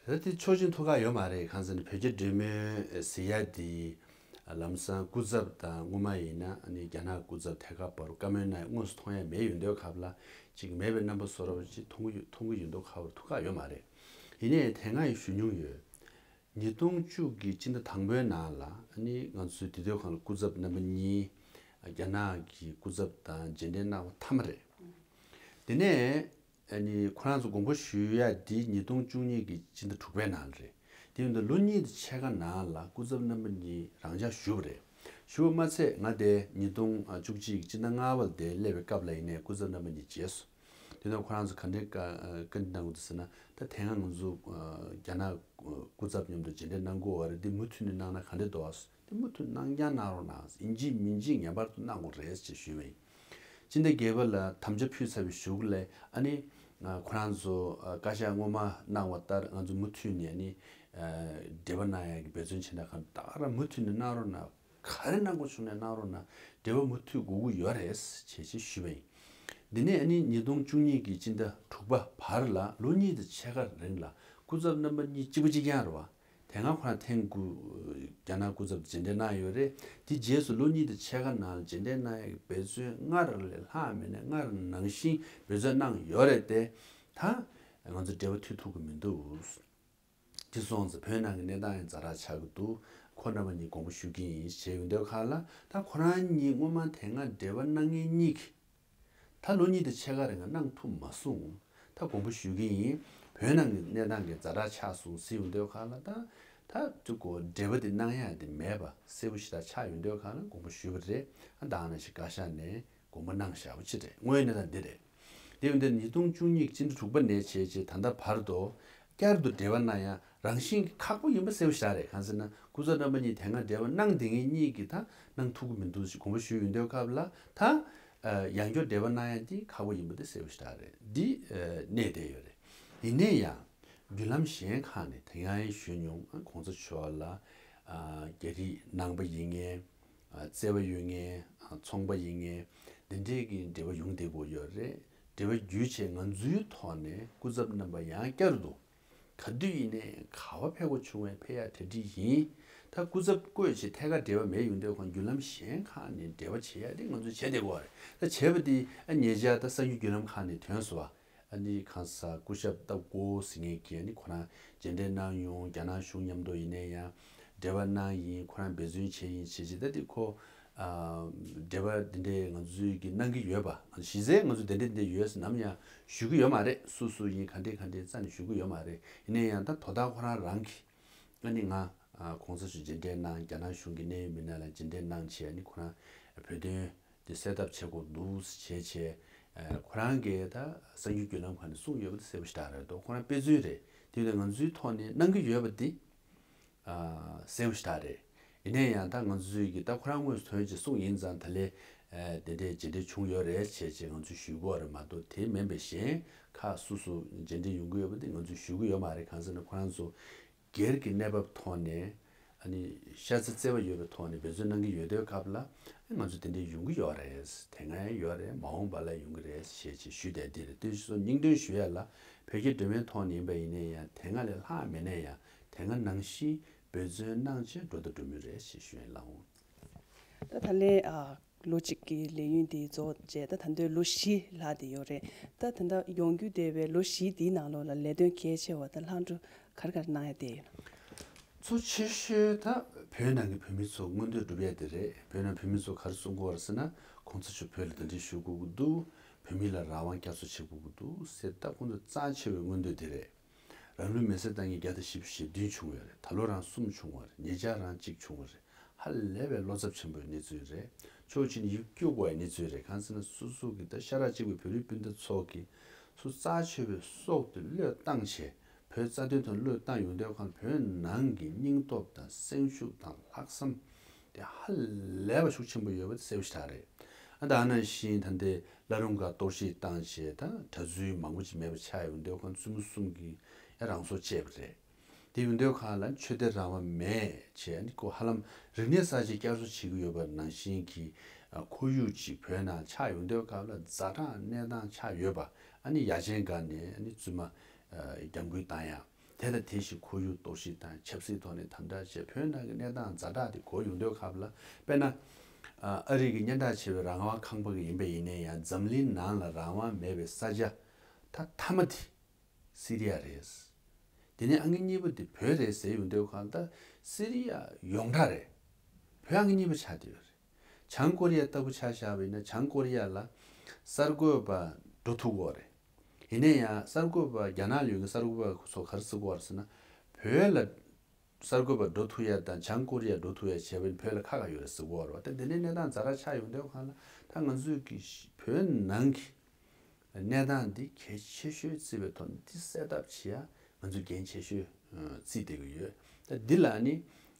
ད་དེ་ཆོག་མཆན་ཐོབ་ཁག་ཡོད་མ་རེད། གང་ཟེར་ན་བོད་རྒྱ་འབྲེལ་མོལ་ཟེར་ཡ་དེ་ལམ་སང་སྐུ་ཚབ་དང་སྔོན་མ་ཡིན་ན་ཨ་ནི་རྒྱ་ནག་སྐུ་ཚབ་ཐད་ཀར་བར་བཀའ་མོལ་གནང་ཡ་དངོས་སུ་མཐོང་ཡ་མེད་ཡོང་དུས་སྐབས་ལ་ཅིག་མེད་པའི་རྣམ་པ་བཟོ་འདྲ་བོ་ཅིག་མཐོང་གི་ཡོད། མཐོང་གི་ཡོད་མདོག་ཁ་པོ་ཐུག་ཁག་ཡོད་མ་རེད། ཡིན་ནའི་དེ་སྔ་ཡང་ཞུ་མྱོང་ཡོད། ཉིས་སྟོང་བཅུ་གི་སྤྱི་ཟླ་དང་པོའི་ནང་ལ་ཨ་ནི་ང་ཚོའི་དེ་དུས་སྒང་ལ་སྐུ་ཚབ་རྣམ་པ་གཉིས་རྒྱ་ནག་གི་སྐུ་ཚབ་དང་མཇལ་འཕྲད་གནང་བ་མཐའ་མ་རེད། དེ་ནས་ཨ་ནི་ཁོ་རང་ཚོ་དགོངས་པ་ཞུ་ཡ་དེ་ཉིས་སྟོང་བཅུ་གཉིས་ཀྱི་སྤྱི་ཟླ་དྲུག་པའི་ནང་ལ་རེད། དེ་ཡིན་དུས་ལོ་གཉིས་དང་ཕྱེད་ཀ་ནང་ལ་སྐུ་ཚབ་རྣམ་པ་གཉིས་རང་འཇགས་བཞུགས་པ་རེད། བཞུགས་པ་མ་ཚད་ང་དེ་ཉིས་སྟོང་བཅུ་གཅིག་སྤྱི་ཟླ་ལྔ་པ་ལ་དེ་སླེབས་པའི་སྐབས་ལ་ཡིན་ནའི་སྐུ་ཚབ་རྣམ་པ་གཉིས་མཇལ་སོང་། དེ་ནས་ཁོ་རང་ཚོ་ག་འདྲའི་བཀའ་བཀའ་འདྲི་གནང་གི་འདུག་ཟེར་ན། ད་དེ་སྔ་ང་ཚོ་རྒྱ་ནག་སྐུ་ཚབ་མཉམ་དུ་མཇལ་འཕྲད་གནང་དགོས་པ་རེད། འདི་མུ་མཐུད་ནས་གནང་ན་ག་འདྲ་འདུག་ཨ། དེ་མུ་མཐུད་གནང་རྐྱང་གནང་རོགས་གནང་། ཡིན་གཅིག་མིན་གཅིག་ངེས་པར་དུ་གནང་དགོས་རེད་ཅེས་ཞུས་པ་ཡིན། སྤྱི་ཟླ་བརྒྱད་པ་ལ་དམ་བཅའ་ཕུལ་ཚར་བའི་གཞུག་ལ་ཨ་ནི་ཁོ་རང་ཚོ་བཀའ་ཤག་སྔོན་མ་གནང་བ་ལྟར་ང་ཚོ་མུ་མཐུད་ནས་ཨ་ནི་འབྲེལ་བ་གནང་ཡག་གི་འབད་བརྩོན་བྱེད་ན་གང་ད་ག་རང་མུ་མཐུད་ནས་གནང་རོགས་གནང་། ག་རེ་གནང་དགོས་བྱུང་ནས་གནང་རོགས་གནང་། འབྲེལ་བ་མུ་མཐུད་དགོས་ཀྱི་ཡོད་རེད་ཅེས་ཞུས་པ་ཡིན། འདི་ནས་ཨ་ནི་ཉིས་སྟོང་བཅུ་གཉིས་ཀྱི་སྤྱི་ཟླ་དྲུག་པ་བར་ལ་ལོ་གཉིས་དང་ཕྱེད་ཀ་རིང་ལ་སྐུ་ཚབ་རྣམ་པ་གཉིས་གཅིག་པ་གཅིག་རྐྱང་རེད་བ། དེ་སྔ་ཁོ་རང་ཐེངས་དགུ་རྒྱ་ནག་སྐུ་ཚབ་མཇལ་འཕྲད་གནང་ཡོད་རེད། དེ་རྗེས་སུ་ལོ་གཉིས་དང་ཕྱེད་ཀ་ནང་ལ་མཇལ་འཕྲད་གནང་ཡག་གི་འབད་བརྩོན་སྔར་ལས་ལྷག་མེད་ནས་སྔར་ནང་བཞིན་འབད་བརྩོན་གནང་ཡོད་རེད་དེ། ད་ང་ཚོ་འབྲེལ་བ་མཐུད་ཐུབ་ཀྱི་མི་འདུག་དེ་སོང་ཙང་བོད་ནང་གི་གནས་སྟངས་ཡང་ཛ་དྲག་ཆགས་ཀྱི་འདུག་ཁོ་རྣམ་པ་གཉིས་དགོངས་པ་ཞུ་གི་ཡིན་ཞེས་ཡོང་དུས་ཁ་ལ། ད་ཁོ་རང་གཉིས་སྔོན་མ་དེ་སྔ་འབྲེལ་བ་གནང་མཁན་གཉིས་ཀྱིས་ད་ལོ་གཉིས་དང་ཕྱེད་ཀ་རིང་གནང་ཐུབ་མ་སོང་། ད་དགོངས་པ་ཞུ་གི་ཡིན། བོད་ནང་གི་གནས་སྟངས་ཀྱི་ཛ་དྲག་ཆགས་སོང་ཟེར་ཡོང་དུས་ཁ་ལ། ད་ད་ཅིག་གོ་འབྲེལ་བ་དེ་གནང་ཡ་དེ་མེད་པ་གསལ་པོ་ཞེ་དྲག་ཆགས་ཡོང་དུས་ཁ་ལ་དགོངས་པ་ཞུས་པ་རེད། ཨ་ད་ནང་བཞིན་བཀའ་ཤག་ནས་དགོངས་པ་གནང་བཞག་པ་ཅིག་རེད། དངོས་ཡོད་གནས་སྟངས་འདི་རེད། དེ་ཡིན་དུས་ཉིས་སྟོང་བཅུ་གཉིས་ཕྱི་ཟླ་དྲུག་པ་ནས་བྱས་རྗེས་ད་ལྟ་བར་དུ་བསྐྱར་དུ་འབྲེལ་བ་གནང་ཡ་རང་བཞིན་གྱི་ཁག་པོ་ཡིན་པ་གསལ་པོ་ཞིག་རེད། གང་ཟེར་ན་སྐུ་ཚབ་རྣམ་པ་གཉིས་དེ་སྔ་འབྲེལ་བ་གནང་བསྡད་མཁན་གཉིས་ཀྱིས་ད་གནང་ཐུབ་ཀྱི་མི་འདུག་ཅེས་དགོངས་པ་ཞུས་ཡོང་དུས་སྐབས་ལ། ད་ཡང་བསྐྱར་འབྲེལ་བ་གནང་ཡ་དེ་ཁག་པོ་ཡིན་པ་དེ་གསལ་པོ་ཞིག་རེད། འདི་གནས་བསྡད་ཡོད་རེད། ཡིན་ན་ཡང་བརྒྱུད་ལམ་གཞན་ཁག་ནས་དེ་སྔ་ཡང་ཞུས་མྱོང་། གོང་ས་མཆོག་ལ་རྒྱ་རིགས་ནང་པ་ཡིན་མཁན། བརྩེ་བ་ཡོད་མཁན། ཚོང་པ་ཡིན་མཁན། འདི་འདྲས་ཀྱི་འབྲེལ་བ་ཡོང་བསྡད་ཀྱི་ཡོད་རེད། འབྲེལ་བ་བརྒྱུད་བྱས་ང་ཚོའི་ཐོག་ནས་སྐུ་ཚབ་རྣམ་པ་ཡང་བསྐྱར་དུ་ག་དུས་ཡིན་ནའི་ག་བ་ཕེབས་དགོས་བྱུང་བའི་ཕེབས་ཡ་གྲ་སྒྲིག་ཡིན། ད་སྐུ་ཚབ་བསྐོས་བྱས་ཐད་ཀར་འབྲེལ་བ་མེད་ཡོང་དུས་ཁོང་བརྒྱུད་ལམ་གཞན་ཁག་ནས་འབྲེལ་བ་བྱེད་ཡ་དེ་ང་ཚོས་བྱས་བསྡད་ཀྱི་ཡོད་རེད། ད་བྱས་པ་དེ་ཨ་ཉེ་ཆར་ད་གསར་འགྱུར་བརྒྱུད་ལམ་ཁག་ནས་ཐོན་སོང་བ། ཨ་ནི་གང་ཟག་སྐུ་ཞབས་ཏབ་ཀོ་ཟེར་མཁན་གྱིས་ཨ་ནི་ཁོ་རང་མཇལ་འཕྲད་གནང་ཡོང་། རྒྱ་ནག་གཞུང་མཉམ་དུ་ཡིན་ནའི་ཡང་འབྲེལ་བ་གནང་ཡིན། ཁོ་རང་འབད་བརྩོན་བྱས་ཡིན་བྱས་བྱས། ད་དེ་ཁོ་ཨ་འབྲེལ་བ་འདི་འདྲའི་ང་ཚོས་ཀྱི་གནང་གི་ཡོད་པ། གཞི་རྩའི་ང་ཚོས་དེ་འདྲ་འདི་འདྲ་ཡོད་ཟེར་ནམ་ཡང་ཞུ་གི་ཡོད་མ་རེད། སུ་སུ་ཡིན་ག་འདྲས་ག་འདྲས་རྩ་ནས་ཞུ་གི་ཡོད་མ་རེད། ཡིན་ནའི་ཡང་ད་དོ་བདག་ཁོ་རང་རང་གིས་ཨ་ནི་ང་ཨ་གོང་ས་མཆོག་མཇལ་འཕྲད་གནང་། རྒྱ་ནག་གཞུང་གི་གནད་ཡོད་མི་སྣ་ལ་མཇལ་འཕྲད་གནང་བྱས། ཨ་ནི་ཁོ་རང་བོད་དོན་དེ་གསལ་ཐབས་བྱེད་དགོས་འདུག་བྱས་བྱས། ཨ་ཁོ་རང་གིས་ད་གསར་འགྱུར་བརྒྱུད་ལམ་ཁག་ནས་གསུངས་ཡོད་པ་དེ་གསལ་པོ་ཞེ་དྲག་རེད་འདུག་ཁོ་རང་དཔེ་མཚོན་རེད། དེ་ཡིན་དུས་ང་ཚོའི་ཐོག་ནས་གནང་གི་ཡོད་པ་དེ་ཨ་གསལ་པོ་ཞེ་དྲག་རེད། ཡིན་ནའི་ཡང་ད་ང་ཚོའི་གི་ད་ཁོ་རང་དངོས་སུ་ཐོན་བྱས་གསུངས་ཡིན་ཙང་། ད་ལས་ཨ་དེ་འདྲའི་མཇལ་འཕྲད་བྱུང་ཡོད་རེད་བྱས་བྱས་ང་ཚོས་ཞུ་དགོས་རེད་མ་གཏོགས། དེ་མིན་པའི་གཞན་ཁག་སུ་སུ་མཇལ་འཕྲད་ཡོང་གི་ཡོད་པ་དེ་ང་ཚོས་ཞུ་གི་ཡོད་མ་རེད། གང་ཟེར་ན་ཁོ་རང་ཚོ་སྒེར་གྱི་གནས་བབ་ཐོག་ནས་ཨ་ནི་ཤ་ཚ་བརྩེ་བ་ཡོད་པའི་ཐོག་ནས་འབད་བརྩོན་གནང་གི་ཡོད་དུས་སྐབས་ལ། ཨ་ང་ཚོ་དེ་འདྲའི་ཡོང་གི་ཡོད་རེད། དེ་སྔ་ཡང་ཡོད་རེད། མ་འོངས་པ་ལ་ཡོང་གི་རེད་ཞེས་ཅིག་ཞུས་བསྡད་དེ་རེད། དེ་སོ་སྙིང་དོན་ཞུ་ཡ་ལ་བོད་ཀྱི་སྒྲོལ་མའི་ཐོག་ནས་ཡིན་པ་ཡིན་ནའི་ཡང་དེ་སྔ་ལས་ལྷག་མེད་ནའི་ཡང་དེ་སྔ་ནང་བཞིན་འབད་བརྩོན་གནང་བྱས་འགྲོ་དང་འགྲོ་མུས་རེད་ཞེས་ཞུ་ཡ་ལགས་འོང་། ད་ད་ལན་ཨ་ལོ་གཅིག་གི་ལས་ཡུན་དེ་རྫོགས་རྗེས་ད་ད་ལྟའི་ལོ་བཞི་ལྷག་དེ་ཡོད་རེད། ད་ད་ལྟ་ཡོང་རྒྱུ་བསྡད་པའི་ལོ་བཞི་དེའི་ནང་ལོགས་ལ་ལས་དོན་གལ་ཆེ་བ་དང་ལྷག་འཕྲོ་ག་རེ་ག་རེ་གནང་ཡ་དེ་ཡོད་ན། གཙོ་ཆེ་ཤོས་ད་བོད་ནང་གི་བོད་མི་ཚོ་མངོན་འདོད་སྒྲུབ་ཡ་དེ་རེད། བོད་ནང་བོད་མི་ཚོ་ག་རེ་གསུང་གི་ཡོད་རེད་ཟེར་ན། གོང་ས་མཆོག་བོད་ལ་གདན་འདྲེན་ཞུ་དགོས་ཀྱི་འདུག་བོད་མི་ལ་རང་དབང་བསྐྱར་གསོ་བྱེད་དགོས་ཀྱི་འདུག་ཟེར། ད་ཁོང་ཚོ་རྩ་ཆེ་བའི་མངོན་འདོད་དེ་རེད། རང་ལུས་མེར་སྲེག་བཏང་མཁན་བརྒྱ་དང་བཞི་བཅུ་ཞེ་བདུན་བྱུང་བ་རེད། ད་ལོ་རང་གསུམ་བྱུང་བ་རེད། ཉེ་ཆར་རང་གཅིག་བྱུང་བ་རེད། ཧ་ལས་པའི་བློ་འཚབ་ཆེན་པོའི་གནས་ཚུལ་རེད། ཕྱོགས་གཅིག་ནས་ཡིད་སྐྱོ་དགོས་པའི་གནས་ཚུལ་རེད། གང་ཟེར་ན་སོ་སོ་གི་ད་ཤ་ཁྲག་གཅིག་པའི་བོད་རིགས་སྤུན་ཟླ་ཚོ་གི་སོ་རྩ་ཆེ་བའི་སྲོག་དེ་བློས་བཏང་བྱས། བོད་རྩ་དོན་ཐོག་བློས་བཏང་ཡོང་དུས་ཁོང་བོད་ནང་གི་སྙིང་སྟོབས་དང་སེམས་ཤུགས་དང་ལྷག་བསམ་དེ་ཧ་ལས་པ་ཤུགས་ཆེན་པོ་ཡོད་པ་དེ་གསལ་པོ་ཞེ་དྲག་རེད། ཨ་ད་ནང་བཞིན་ད་ལྟའི་བླ་རུང་སྒར་གཏོར་བཤིག་བཏང་བྱས། ད་གྲྭ་བཙུན་མང་པོ་ཅིག་མེད་པ་ཆགས་ཡོང་དུས་ཁོང་བཙུན་མོ་གསུམ་གྱིས་ཡང་རང་སྲོག་བཅད་པ་རེད། དེ་ཡོང་དུས་ཁོང་ལ་ཆོས་དད་རང་དབང་མེད་བྱས་ནས་ཁོ་ཧ་ལམ་རིག་གནས་གསར་བརྗེ་བསྐྱར་གསོ་བྱེད་ཀྱི་ཡོད་པ་ནང་བཞིན་གྱི་ཁོར་ཡུག་ཅིག་བོད་ནང་ཆགས་ཡོང་དུས་སྐབས་ལ་ཛ་དྲག་གནས་སྟངས་ཆགས་ཡོད་པ། ཨ་ནི་ཡ་ཆེན་སྒང་ནས་ཨ་ནི་བཙུན་མ་རྒྱབ་འགུལ་བཏང་ཡ། དེ་དང་དེ་བཞིན་ཁོར་ཡུག་གཏོར་བཤིག་དང་ཆབ་སྲིད་ཐོག་ནས་དམ་དྲག་བྱས། བོད་ནང་གི་གནས་སྟངས་ཛ་དྲག་དེ་གོ་ཡོང་དུས་སྐབས་ལ། དཔེར་ན་ཨ་རི་གི་སྙན་གྲགས་ཆེ་བའི་རང་དབང་ཁང་པ་གི་ཡིན་པ་ཡིན་ནའི་ཡང་འཛམ་གླིང་ནང་ལ་རང་དབང་མེད་པའི་ས་ཆ་ད་མཐའ་མ་དེ་སི་རི་ཡ་རེད། དེ་ནས་ཨང་ཀི་གཉིས་པ་དེ་བོད་རེད་ཟེར་ཡོང་དུས་ཁོང་ད་སི་རི་ཡ་ཡོངས་གྲགས་རེད། བོད་ཨང་ཀི་གཉིས་པ་ཆགས་བསྡད་ཡོད་རེད། བྱང་ཀོ་རི་ཡ་ལྟ་བུ་ཆ་བཞག་པ་ཡིན་ན་བྱང་ཀོ་རི་ཡ་ལ་གསར་འགོད་པ་འགྲོ་ཐུབ་ཀྱི་ཡོད་རེད། ཡིན་ན་ཡང་གསར་འགོད་པ་རྒྱ་ནག་ལ་ཡོད་མཁན་གསར་འགོད་པ་ཚོ་ག་རེ་ཟེར་གྱི་ཡོད་རེད་ཟེར་ན། བོད་ལ་ གསར་འགོད་པ་འགྲོ་ཐུབ་ཡ་དང་བྱང་ཀོ་རི་ཡ་འགྲོ་ཐུབ་ཡ་བྱས་པ་ཡིན་བོད་ལ་ཁག་ཁག་ཡོད་རེད་ཟེར་གོ་བ་རེད་བ། ད་འདི་ནས་གནས་སྟངས་ཛ་དྲག་ཆགས་ཡོང་དུས་སྒང་ལ་ད་ང་ཚོས་ཀྱི་བོད་ནང་གི་གནས་སྟངས་འདི་གལ་ཆེ་ཤོས་བརྩིས་པའི་ཐོག་ནས་འདི་སེལ་ཐབས་བྱེད་ཡ་ང་ཚོས་འགན་ཆེ་ཤོས་བརྩིས་བསྡད་ཀྱི་ཡོད། ད་འདི་ལ་ནི་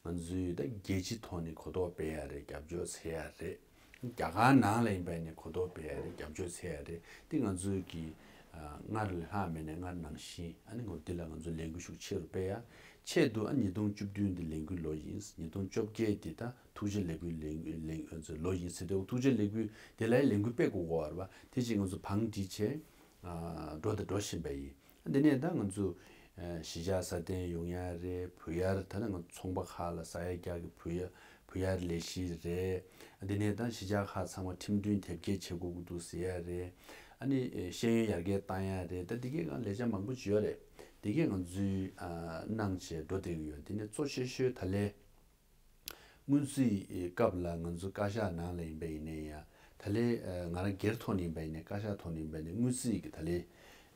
ང་ཚོས་ད་རྒྱལ་སྤྱིའི་ཐོག་ནས་གོ་རྟོགས་སྤེལ་ཡ་རེད། རྒྱབ་སྐྱོར་བྱེད་ཡ་རེད། རྒྱ་གར་ནང་ལ་ཡིན་པ་ཡིན་ནའི་གོ་རྟོགས་སྤེལ་ཡ་རེད། རྒྱབ་སྐྱོར་བྱེད་ཡ་རེད། འདི་ང་ཚོས་ཀྱི་ཨ་སྔར་ལས་ལྷག་མེད་ནས་སྔར་ནང་བཞིན་ཨ་ནི་ངོ་འདི་ལ་ང་ཚོ་ལས་འགུལ་ཤུགས་ཆེ་རུ་སྤེལ་ཡ། ཆེད་དུ་ཨ་ཉིས་སྟོང་བཅུ་བདུན་འདི་ལས་འགུལ་ལོ་ཡིན། ཉིས་སྟོང་བཅོ་བརྒྱད་འདི་ད་ཐུགས་རྗེ་ལས་འགུལ་ལས་ལས་ལོ་ཡིན་ཟེར་དུས་ཐུགས་རྗེ་ལས་འགུལ་འདི་ལ་ལས་འགུལ་སྤེལ་དགོས་ཀྱི་ཡོད་རེད་བ། དེ་ཅིག་ང་ཚོ་བང་སྒྲིག་བྱས་ཨ་འགྲོ་དང་འགྲོ་བཞིན་པ་ཡིན། འདི་ནས་ད་ང་ཚོ་ཨ་གཞིས་ཆགས་སྲ་བརྟན་ཡོང་ཡ་རེད། བུ་ཡར་ད་ནི་ང་ཚོ་ཚོང་པ་ཁག་ལ་ས་ཡ་བརྒྱ་གི་བུ་ཡ་བུ་ཡར་ལས་གཞི་རེད། འདི་ནས་ད་གཞིས་ཆགས་ཁག་ཚང་མ་ཁྲིམས་མཐུན་དེབ་སྐྱེལ་བྱེད་དགོས་ཀྱི་འདུག་ཟེར་ཡ་རེད། ཨ་ནི་ཨེ་ཤེས་ཡོན་ཡར་རྒྱས་བཏང་ཡ་རེད། ད་འདི་གའི་སྒང་ལས་འཆར་མང་པོ་ཅིག་ཡོད་རེད། འདི་གའི་ང་ཚོས་ཨ་གནང་བྱས་འགྲོ་བསྡད་ཀྱི་ཡོད། འདི་ནས་གཙོ་ཆེ་ཤོས་ད་ལས་སྔོན་རྩིས་སྐབས་ལ་ང་ཚོ་བཀའ་ཤག་ནང་ལ་ཡིན་པ་ཡིན་ནའི་ཡང་ད་ལས་ཨ་ང་རང་སྒེར་ཐོག་ནས་ཡིན་པ་ཡིན་ནའི་བཀའ་ཤག་ཐོག་ནས་ཡིན་པ་ཡིན་ནའི་སྔོན་རྩིས་ཀྱི་ད་ལས་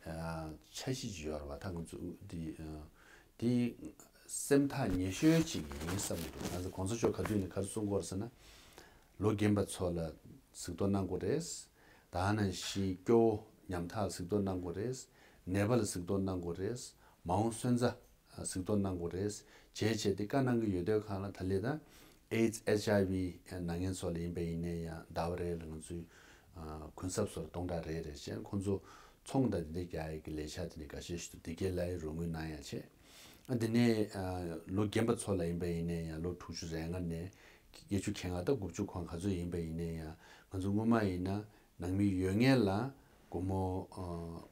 ཨ་འཆར་གཞི་ཅིག་ཡོད་རེད་བ། ད་ང་ཚོ་འདི་ཨ་འདི་སེམས་ཐག་ཉེ་ཤོས་ཅིག་ཡིན་བསམ་གྱི་འདུག་ང་ཚོ་གོང་ས་མཆོག་ག་དུས་ནས་ག་རེ་གསུང་གི་ཡོད་རེད་ཟེར་ན། ལོ་རྒན་པ་ཚོ་ལ་གཟིགས་རྟོག་གནང་དགོས་རེད། ད་ནང་བཞིན་སྐྱོ་བོ་ཉམ་ཐག་ལ་གཟིགས་རྟོག་གནང་དགོས་རེད། ནད་པ་ལ་གཟིགས་རྟོག་གནང་དགོས་རེད། མ་འོངས་སོན་རྩ་གཟིགས་རྟོག་གནང་དགོས་རེད། བྱས་བྱས་ཏེ་བཀའ་གནང་གི་ཡོད་དུས་སྒང་ལ་ད་ལས་ད་ཨེ་ཛི་ཨེཆ་ཨའི་ཝི་ནད་ངན་ཚོ་ལ་ཡིན་པ་ཡིན་ནའི་ཡང་ཟླ་བ་རེ་ལ་ང་ཚོས་ཨ་གུན་གསབ་སོགས་སྟོང་ཕྲག་རེ་རེ་བྱས་ཁོང་ཚོ་ཚོང་དང་དེ་འདྲའི་རྒྱག་ཡས་ཀྱི་ལས་འཆར་དེ་འདྲའི་འགའ་ཤས་ཤིག་འདུག་དེ་གའི་ལ་ཡང་རོགས་དངུལ་གནང་ཡ་བྱས། ཨ་དེ་ནས་ཨ་ལོ་རྒན་པ་ཚོ་ལ་ཡིན་པ་ཡིན་ནའི་ཡང་ལོ་དྲུག་ཅུ་རེ་ལྔ་ནས་བརྒྱད་ཅུ་གྱ་ལྔ་དང་དགུ་བཅུ་གོང་ག་ཚོད་ཡིན་པ་ཡིན་ནའི་ཡང་ང་ཚོ་སྔོན་མ་ཡིན་ན་ནང་མི་ཡོད་མཁན་ལ་སྒོར་མོ་ཨ་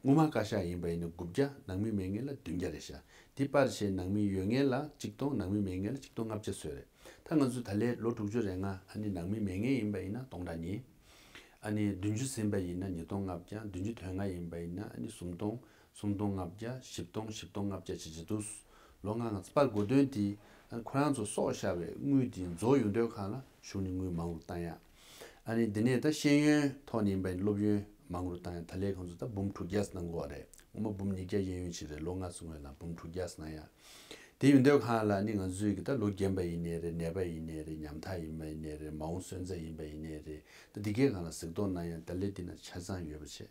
སྔོན་མ་བཀའ་ཤག་ཡིན་པ་ཡིན་ན་དགུ་བརྒྱ། ནང་མི་མེད་མཁན་ལ་བདུན་བརྒྱ་རེད་ཤག་དེ་པར་བྱས་ནང་མི་ཡོད་མཁན་ལ་གཅིག་སྟོང་། ནང་མི་མེད་མཁན་ལ་གཅིག་སྟོང་ལྔ་བརྒྱ་བཟོས་རེད། ད་ང་ཚོ་ད་ལས་ལོ་དྲུག་ཅུ་རེ་ལྔ་ཨ་ནི་ནང་མི་མེད་མཁན་ཡིན་པ་ཡིན་ན་སྟོང་ཕྲག་གཉིས། ཨ་ནི་བདུན་ཅུ་ཟིན་པ་ཡིན་ན་ཉིས་སྟོང་ལྔ་བརྒྱ། བདུན་ཅུ་དོན་ལྔ་ཡིན་པ་ཡིན་ན་ཨ་ནི་སུམ་སྟོང་། སུམ་སྟོང་ལྔ་བརྒྱ། བཞི་སྟོང་། བཞི་སྟོང་ལྔ་བརྒྱ་བྱས་བྱས་འདུག་ལོ་ལྔ་ལྔ་པར་གོ་དོན་དེ་ཨ་ནི་ཁོ་རང་ཚོ་གསོག་བཞག་པའི་དངུལ་དེ་རྫོགས་ཡོང་དུས་སྒང་ལ་གཞུང་ནས་དངུལ་མང་རུ་བཏང་ཡ། ཨ་ནི་དེ་ནས་ད་ཤེས་ཡོན་ཐོག་ནས་ཡིན་པ་ཡིན་སློབ་ཡོན་མང་རུ་བཏང་ཡ། ད་ལས་ཁོང་ཚོ་ད་འབུམ་དྲུག་བརྒྱ་གནང་གི་ཡོད་རེད། སྔོན་མ་འབུམ་ཉིས་བརྒྱ་གཡས་གཡོན་ཅིག་རེད། ལོ་ལྔ་ཙམ་སྔོན་ལ་འབུམ་དྲུག་བརྒྱ་གནང་ཡ། དེ་ཡིན་དུས་སྒང་ལ་ནི་ང་ཚོས་ཀྱི་ད་ལོ་རྒན་པ་ཡིན་ནའི་རེད། ནད་པ་ཡིན་ནའི་རེད། ཉམ་ཐག་ཡིན་པ་ཡིན་ནའི་རེད། མ་འོངས་སོན་རྩ་ཡིན་པ་ཡིན་ནའི་རེད། ད་འདི་གའི་སྒང་ལ་གཟིགས་རྟོག་གནང་ཡ་ད་ལས་འདི་ན་ཆ་ཚང་ཡོད་པ་བྱས།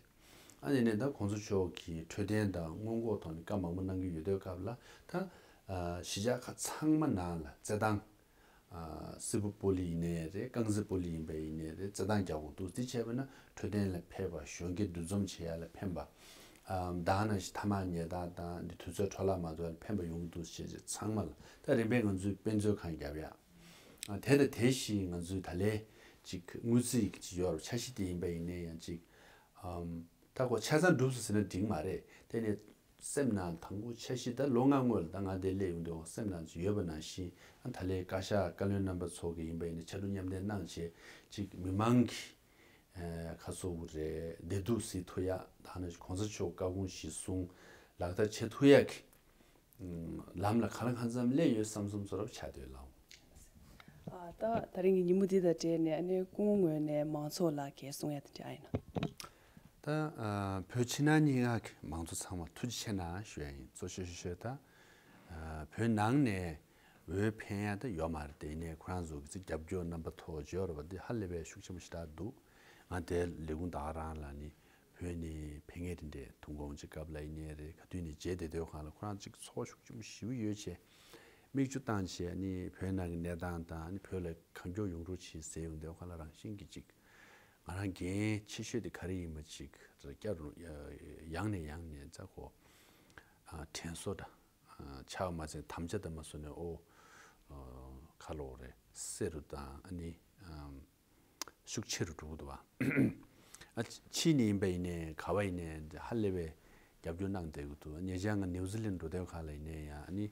ཨ་ནི་ནས་ད་གོང་ས་མཆོག་གིས་འཕྲོད་བསྟེན་དང་སྔོན་འགོག་ཐོག་ནས་བཀའ་མང་པོ་གནང་གི་ཡོད་དུས་སྐབས་ལ་ད་ཨ་གཞིས་ཆགས་ཁག་ཚང་མ་ནང་ལ་རྩེད་ཐང་། ཨ་སིལ་བུ་སྤོ་ལི་ཡིན་ནའི་རེད། རྐང་རྩེད་སྤོ་ལི་ཡིན་པ་ཡིན་ནའི་རེད། རྩེད་ཐང་རྒྱག་དགོས་འདུག་དེ་བྱས་པ་ན་འཕྲོད་བསྟེན་ལ་ཕན་པ། གཞོན་སྐྱེས་འདུ་འཛོམས་བྱེད་ཡ་ལ་ཕན་པ། ཨ་ད་ནང་བཞིན་ཐ་མག་ཉལ་ཐ་དང་འདི་དུས་ཚོད་འཕྲོ་བརླག་མ་ཐུབ་ཡ་ལ་ཕན་པ་ཡོང་གི་འདུག་ཟེར་བྱས་ཚང་མ་ལ་ད་རིམ་པས་ང་ཚོས་དཔེ་མཛོད་ཁང་བརྒྱབ་ཡ། ཨ་དེ་དང་དེ་བཞིན་ང་ཚོས་ད་ལས་ཅིག་དངུལ་རྩིས་ཀྱི་ཅིག་ཡོད་རེད། འཆར་གཞི་དེ་ཡིན་པ་ཡིན་ནའི་ཡང་ཅིག་ཨམ་ད་ཁོ་ཆ་ཚང་འགྲུབ་སོང་ཟེར་ན་འགྲིག་མ་རེད། དེ་ནས་སེམས་ནང་དང་པོ་འཆར་གཞི་ད་ལོ་ལྔ་སྔོན་ལ་ད་ང་འདིར་སླེབས་ཡོང་དུས་སེམས་ནང་ཅིག་ཡོད་པ་ནང་བཞིན་ཨ་ད་ལས་བཀའ་ཤག་བཀའ་བློན་རྣམ་པ་ཚོ་གི་ཡིན་པ་ཡིན་ན་ཕྱག་རོགས་མཉམ་འདེགས་གནང་བྱས་ཅིག་མི་མང་གི་ཨ་ཁ་སོ་བོ་རེད་བདེ་སྡུག་གཟིགས་ཐུབ་ཡ། ད་ནི་གོང་ས་མཆོག་བཀའ་དགོངས་གཞིར་བཟུང་ལག་བསྟར་བྱེད་ཐུབ་ཡ་གི་ལམ་ལ་གང་ལ་གང་འཚམ་སླེབས་ཡོད་བསམ་བསམ་ཚོར་བ་ཆགས་བསྡད་ལགས། ཨ་ད་ད་རིང་གི་ཉིན་མོ་འདི་དང་འབྲེལ་ནས་ཨ་ནི་སྐུ་ངོ་ངོས་ནས་མང་ཚོགས་ལ་གལ་གསུང་ཡ་དེ་འདྲ་ཨ་ཡིན་ན། ད་ཨ་བོད་ཕྱི་ནང་གཉིས་ཀ་གི་མང་ཚོགས་ཚང་མ་ཐུགས་རྗེ་ཆེ་གནང་ཞུ་ཡ་ཡིན། གཙོ་ཆེ་ཤོས་ཤོས་ད་ཨ་བོད་ནང་ནས་འོས་འཕེན་ཡ་ད་ཡོད་མ་རེད། དེ་ནས་ཁོ་རང་ཚོ་གི་ཚིག་རྒྱབ་སྐྱོར་རྣམ་པ་ཐོག་འབྱོར་བ་འདི་ཧ་ལས་པའི་ཤུགས་ཆེན་པོ་ཞེ་དྲག་འདུག་ང་དེར་ལས་ཁུངས་ད་ག་རང་ལ་ནི་བོད་ནས་ཕེབས་མཁན་དེ་འདྲས་ཐུགས་དགོངས་ཅིག་སྐབས་ལ་ཡིན་ནའི་རེད། ག་དུས་ནས་མཇལ་བསྡད་དུས་སྒང་ལ་ཁོ་རང་ཅིག་ཚོར་བ་ཤུགས་ཆེན་པོ་ཞེ་པོ་ཡོད་བྱས། མིག་ཆུ་བཏང་བྱས་ནི་བོད་ནང་གི་གནས་སྟངས་དང་ནི་བོད་ལ་གང་མགྱོགས་ཡོང་རོགས་བྱེད་ཟེར་ཡོང་དུས་སྒང་ལ་རང་བཞིན་གྱིས་ཅིག་ང་རང་འགན་ཆེ་ཤོས་དེ་ག་རེ་ཡིན་པ་ཅིག་ར་བསྐྱར་ཡང་ནས་ཡང་ནས་ཙ་གོ་དྲན་གསོ་འདྲ་ཆགས་མ་ཟད་དམ་བཅའ་དང་མ་སོ་ནས་ཨོ་ཁ་ལོ་རེད་གསེར་རུ་དང་ཨ་ནི། ཤུགས་ཆེ་རུ་འགྲོ་གི་འདུག་བ། ཨ་ཕྱི་ནས་ཡིན་པ་ཡིན་ནའི་ག་བ་ཡིན་ནའི་ཧ་ལས་པའི་རྒྱབ་སྐྱོར་གནང་བསྡད་ཀྱི་འདུག་ཉེ་ཆར་ང་ནིའུ་ཛི་ལན་འགྲོ་དུས་སྒང་ལ་ཡིན་ནའི་ཡང་ཨ་ནི་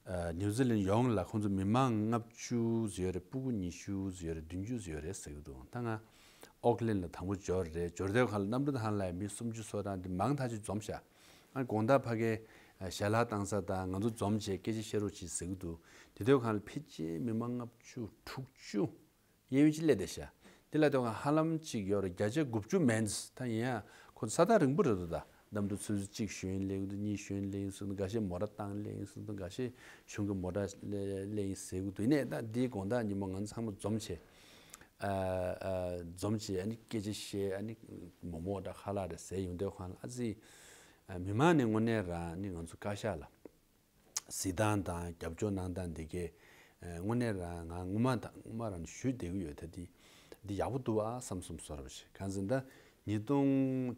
ཨ་ནིའུ་ཛི་ལན་ཡོངས་ལ་ཁོང་ཚོ་མི་མང་ལྔ་བཅུ་ཙམ་ཡོད་རེད། སྤུ་གུ་ཉི་ཤུ་ཙམ་ཡོད་རེད། བདུན་ཅུ་ཙམ་ཡོད་རེད་ཟེར་གྱི་འདུག་ད་ང་ཨོག་ལན་ལ་དང་པོ་འབྱོར་རེད། འབྱོར་དུས་སྒང་ལ་གནམ་གྲུ་ཐང་ལ་མི་སུམ་ཅུ་སོ་གྲངས་འདི་མང་ཐག་ཆོད་འཛོམས་ཤག་ཨ་དགོང་དག་ཕ་གའི་ཞལ་ལག་བཏང་ས་དང་ང་ཚོ་འཛོམས་བྱས་སྐད་ཆ་བཤད་རོགས་གྱིས་ཟེར་གྱི་འདུག་དེ་དུས་སྒང་ལ་ཕལ་ཆེར་མི་མང་ལྔ་བཅུ་དྲུག་ཅུ། གཡས་གཡོན་ཅིག་སླེབས་བསྡད་ཤག་དེ་ལ་དེ་ཧ་ལམ་ཅིག་ཡོད་རེད། བརྒྱ་ཆ་དགུ་བཅུ་མན་ཙམ་ད་ཡིན་ཡ་ཁོ་ས་ཐག་རིང་པོ་རེད་འདུག་ད་ གནམ་གྲུ་ཆུ་ཚོད་གཅིག་ཞོན་སླེབས་ཀྱི་འདུག་གཉིས་ཞོན་སླེབས་ཀྱི་འདུག་འགའ་ཤས་མོ་ཊ་བཏང་སླེབས་ཀྱི་འདུག་འགའ་ཤས་གཞུང་གི་མོ་ཊ་སླེབས་ཀྱི་ཟེར་གྱི་འདུག་ཡིན་ནའི་ད་འདིའི་དགོང་དག་ཉིན་མོ་ང་ཚོ་ཚང་མ་འཛོམས་བྱས། ཨ་ཨ་འཛོམས་བྱས་ཨ་ནི་སྐད་ཆ་བཤད་ཨ་ནི་མོག་མོག་འདྲ་ཁ་ལག་རེ་ཟས་ཡོང་དུས་སྒང་ལ་ཨ་ཙི། ཨ་མི་མང་ནས་དངོས་གནས་རང་ཨ་ནི་ང་ཚོ་བཀའ་ཤག་ལ་གཟིགས་སྟངས་དང་རྒྱབ་སྐྱོར་གནང་སྟངས་འདི་གས་ཨ་དངོས་གནས་རང་ང་སྔོན་མ་དང་སྔོན་མ་རང་ཞུས་བསྡད་ཀྱི་ཡོད། ད་འདི་འདི་ཡག་པོ་འདུག་ཨ་བསམ་སོང་བཟོ་འདྲ་པོ་ཞིག་གང་ཟེར་ན་ད་ཉིས་སྟོང་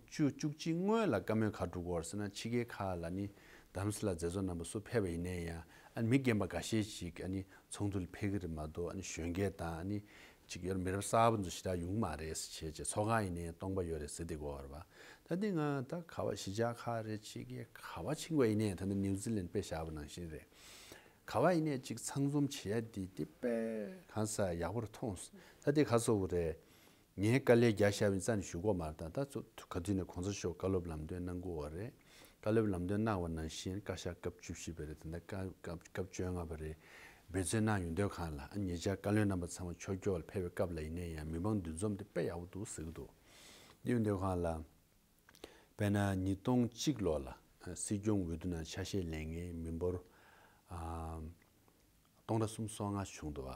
བཅུ་བཅུ་གཅིག་སྔོན་ལ་བཀའ་མོལ་ག་རེ་གྲུབ་ཀྱི་ཡོད་རེད་ཟེར་ན་ཕྱི་རྒྱལ་ཁག་ལ་ནི་རྡ་རམ་ས་ལ་མཛད་གཙོ་རྣམ་པ་སུ་ཕེབས་པ་ཡིན་ནའི་ཡང་ཨ་ནི་མི་རྒན་པ་འགའ་ཤས་ཤིག་ཨ་ནི་ཚོགས་འདུ་ལ་ཕེབས་ཀྱི་རེད་མ་གཏོགས་ཨ་ནི་གཞོན་སྐྱེས་དང་ཨ་ནི་ཅིག་ཡོད་མི་རབས་གསར་པ་ཚོ་ཞེ་དྲག་ཡོང་གི་མ་རེད་ཟེར་བྱས་བྱས་ཚོགས་ཁང་ཡིན་ནའི་སྟོང་པ་ཡོད་རེད་ཟེར་བསྡད་ཀྱི་ཡོད་རེད་པ། ད་འདི་ང་ད་ག་བ་གཞིས་ཆགས་ཁག་རེད་ཕྱི་རྒྱལ་ག་བ་ཕྱིན་པ་ཡིན་ནའི་ད་ནི་ནིའུ་ཛི་ལན་དཔེ་བཞག་པ་ནང་བཞིན་རེད། ག་བ་ཡིན་ནའི་ཅིག་ཚང་འཛོམས་བྱེད་ཡ་འདི་འདི་དཔེ་གང་ས་ཡག་པོ་རེད་མཐོང་། ད་འདི་ག་ཚོད་རེད། ངས་དཀའ་ལས་རྒྱག་བཞག་པ་ཡིན་རྩ་ནས་ཞུ་གི་ཡོད་མ་རེད། ད་ད་ཚོ་ག་དུས་ནས་གོང་ས་མཆོག་བཀའ་སློབ་ལམ་སྟོན་གནང་གི་ཡོད་རེད། བཀའ་སློབ་ལམ་སྟོན་གནང་བ་ནང་བཞིན་བཀའ་ཤག་སྐབས་བཅུ་བཞི་པ་རེད། ད་ལྟ་སྐབས་སྐབས་བཅོ་ལྔ་པ་རེད། འབད་བརྩོན་གནང་ཡོང་དུས་སྒང་ལ་ཨ་ཉེ་ཆར་བཀའ་བློན་རྣམ་པ་ཚང་མ་ཕྱོགས་ཕྱོགས་ལ་ཕེབས་པའི་སྐབས་ལ་ཡིན་ནའི་ཡང་མི་མང་འདུ་འཛོམས་དེ་དཔེ་ཡག་པོ་འདུག་ཟེར་གྱི་འདུག་འདི་ཡོང་དུས་སྒང་ལ་དཔེར་ན་ཉིས་སྟོང་གཅིག་ལོ་ལ་ཨ་སྲིད་སྐྱོང་འོས་བསྡུ་ནང་ཆ་ཤས་ལེན་མཁན་མི་འབོར་ཨ་སྟོང་ཕྲག་སུམ་ཅུ་སོ་ལྔ་བྱུང་འདུག་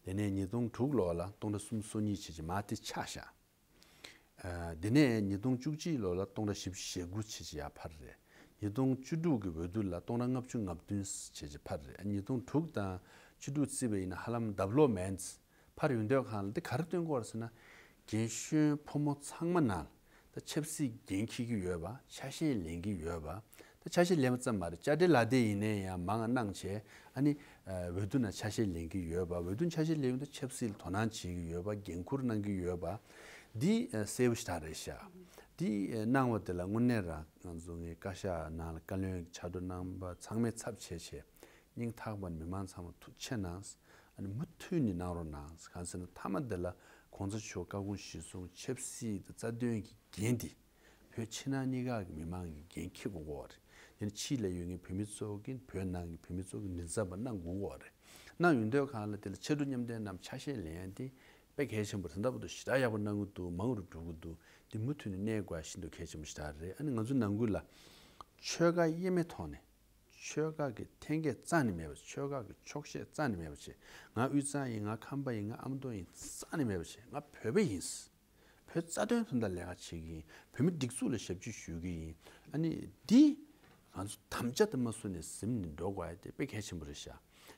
བ། དེ་ནས་ཉིས་སྟོང་དྲུག་ལོ་ལ་སྟོང་ཕྲག་སུམ་ཅུ་སོ་གཉིས་བྱས་ཀྱི་མར་དེ་ཆག་བཞག་ཨ་དེ་ནས་ཉིས་སྟོང་བཅུ་གཅིག་ལོ་ལ་སྟོང་ཕྲག་བཞི་བཅུ་ཞེ་དགུ་བྱས་ཀྱི་ཡར་འཕར་རེད། ཉིས་སྟོང་བཅུ་དྲུག་གི་འོས་བསྡུ་ལ་སྟོང་ཕྲག་ལྔ་བཅུ་ང་བདུན་བྱས་ཀྱི་འཕར་རེད། ཉིས་སྟོང་དྲུག་དང་བཅུ་དྲུག་བརྩིས་པ་ཡིན་ན་ཧ་ལམ་ལྡབ་ལོག་མིན། འཕར་ཡོང་དུས་སྒང་ལ་འདི་ག་རེ་སྟོན་གྱི་ཡོད་རེད་ཟེར་ན། རྒན་གཞོན་ཕོ་མོ་ཚང་མ་ནང་ད་ཆབ་སྲིད་འགན་འཁྱེར་གྱི་ཡོད་པ། ཆ་ཤས་ལེན་གྱི་ཡོད་པ། ད་ཆ་ཤས་ལེན་པ་ཙམ་མ་རེད། དཔྱ་ཁྲལ་ལག་དེབ་ཡིན་ནའི་ཡང་མང་ང་གནང་བྱས་ཨ་ནི་འོས་བསྡུ་ནང་ཆ་ཤས་ལེན་གྱི་ཡོད་པ། འོས་བསྡུ་ཆ་ཤས་ལེན་ཡོང་དུས་ཆབ་སྲིད་ལ་དོ་སྣང་བྱེད་ཀྱི་ཡོད་པ། འགན་འཁུར་གནང་གི་ཡོད་པ། འདི་གསལ་པོ་ཞེ་དྲག་རེད་ཤག་འདི་གནང་བ་དེ་ལ་དངོས་གནས་རང་ང་ཚོ་ངའི་བཀའ་ཤག་ནང་ལ་བཀའ་བློན་ཕྱག་རོགས་གནང་པ་ཚང་མའི་ཚབ་བྱས་བྱས། སྙིང་ཐག་པ་ནས་མི་མང་ཚང་མ་ཐུགས་རྗེ་ཆེ་གནང་། ཨ་ནི་མུ་མཐུད་ནས་གནང་རོགས་གནང་། གང་ཟེར་ན་མཐའ་མ་འདི་ལ་གོང་ས་མཆོག་བཀའ་དགོངས་གཞིར་བཟུང་ཆབ་སྲིད་དང་རྩ་དོན་གྱི་འགན་འདི་བོད་ཕྱི་ནང་གཉིས་ཀ་གི་མི་མང་གི་འགན་འཁྱེར་དགོས་ཀྱི་ཡོད་རེད། དེ་ནི་ཕྱི་ལ་ཡོད་མཁན་བོད་མི་ཚོ་གིས་བོད་ནང་གི་བོད་མི་ཚོ་གི་མགྲིན་ཚབ་པ་གནང་དགོས་ཀྱི་ཡོད་རེད། གནང་ཡོང་དུས་སྒང་ལ་དེ་ལ་ཕྱར་གྲུ་མཉམ་འདེགས་རྣམས་ཆ་ཤས་ལེན་ཡ་དེ་དཔེ་གལ་ཆེན་པོ་རེད། ད་ལྟ་བར་དུ་ཞེ་དྲག་ཡག་པོ་གནང་གི་འདུག་མང་རུ་འགྲོ་གི་འདུག་འདི་མུ་མཐུད་ནས་གནས་དགོས་ཡ་ཤིན་ཏུ་གལ་ཆེན་པོ་ཞེ་དྲག་རེད། ཨ་ནི་ང་ཚོ་ནང་ཁུལ་ལ་ཆོལ་ཁ་དབྱེ་མེད་ཐོག་ནས། ཆོལ་ཁ་གི་འཐེན་འཁྱེར་རྩ་ནས་མེད་པ་བྱས། ཆོལ་ཁ་གི་འཁྱོག་བཤད་རྩ་ནས་མེད་པ་བྱས། ང་དབུས་གཙང་ཡིན། ང་ཁམས་པ་ཡིན། ང་ཨ་མདོ་ཡིན་རྩ་ནས་མེད་པ་བྱས། ང་བོད་པ་ཡིན། བོད་རྩ་དོན་དོན་དག་ལས་ཀ་བྱེད་ཀྱི་ཡིན། བོད་མི་སྒྲིག་འཛུགས་ལ་ཞབས་ཕྱི་ཞུ་གི་ཡིན། ཨ་ནི་འདི་ང་ཚོ་དམ་བཅའ་དེ་མ་བཟུང་ནས་ཟིན་ནས་འགྲོ་དགོས་ཡ་དེ་དཔེ་གལ་ཆེན་པོ་རེད་ཤག་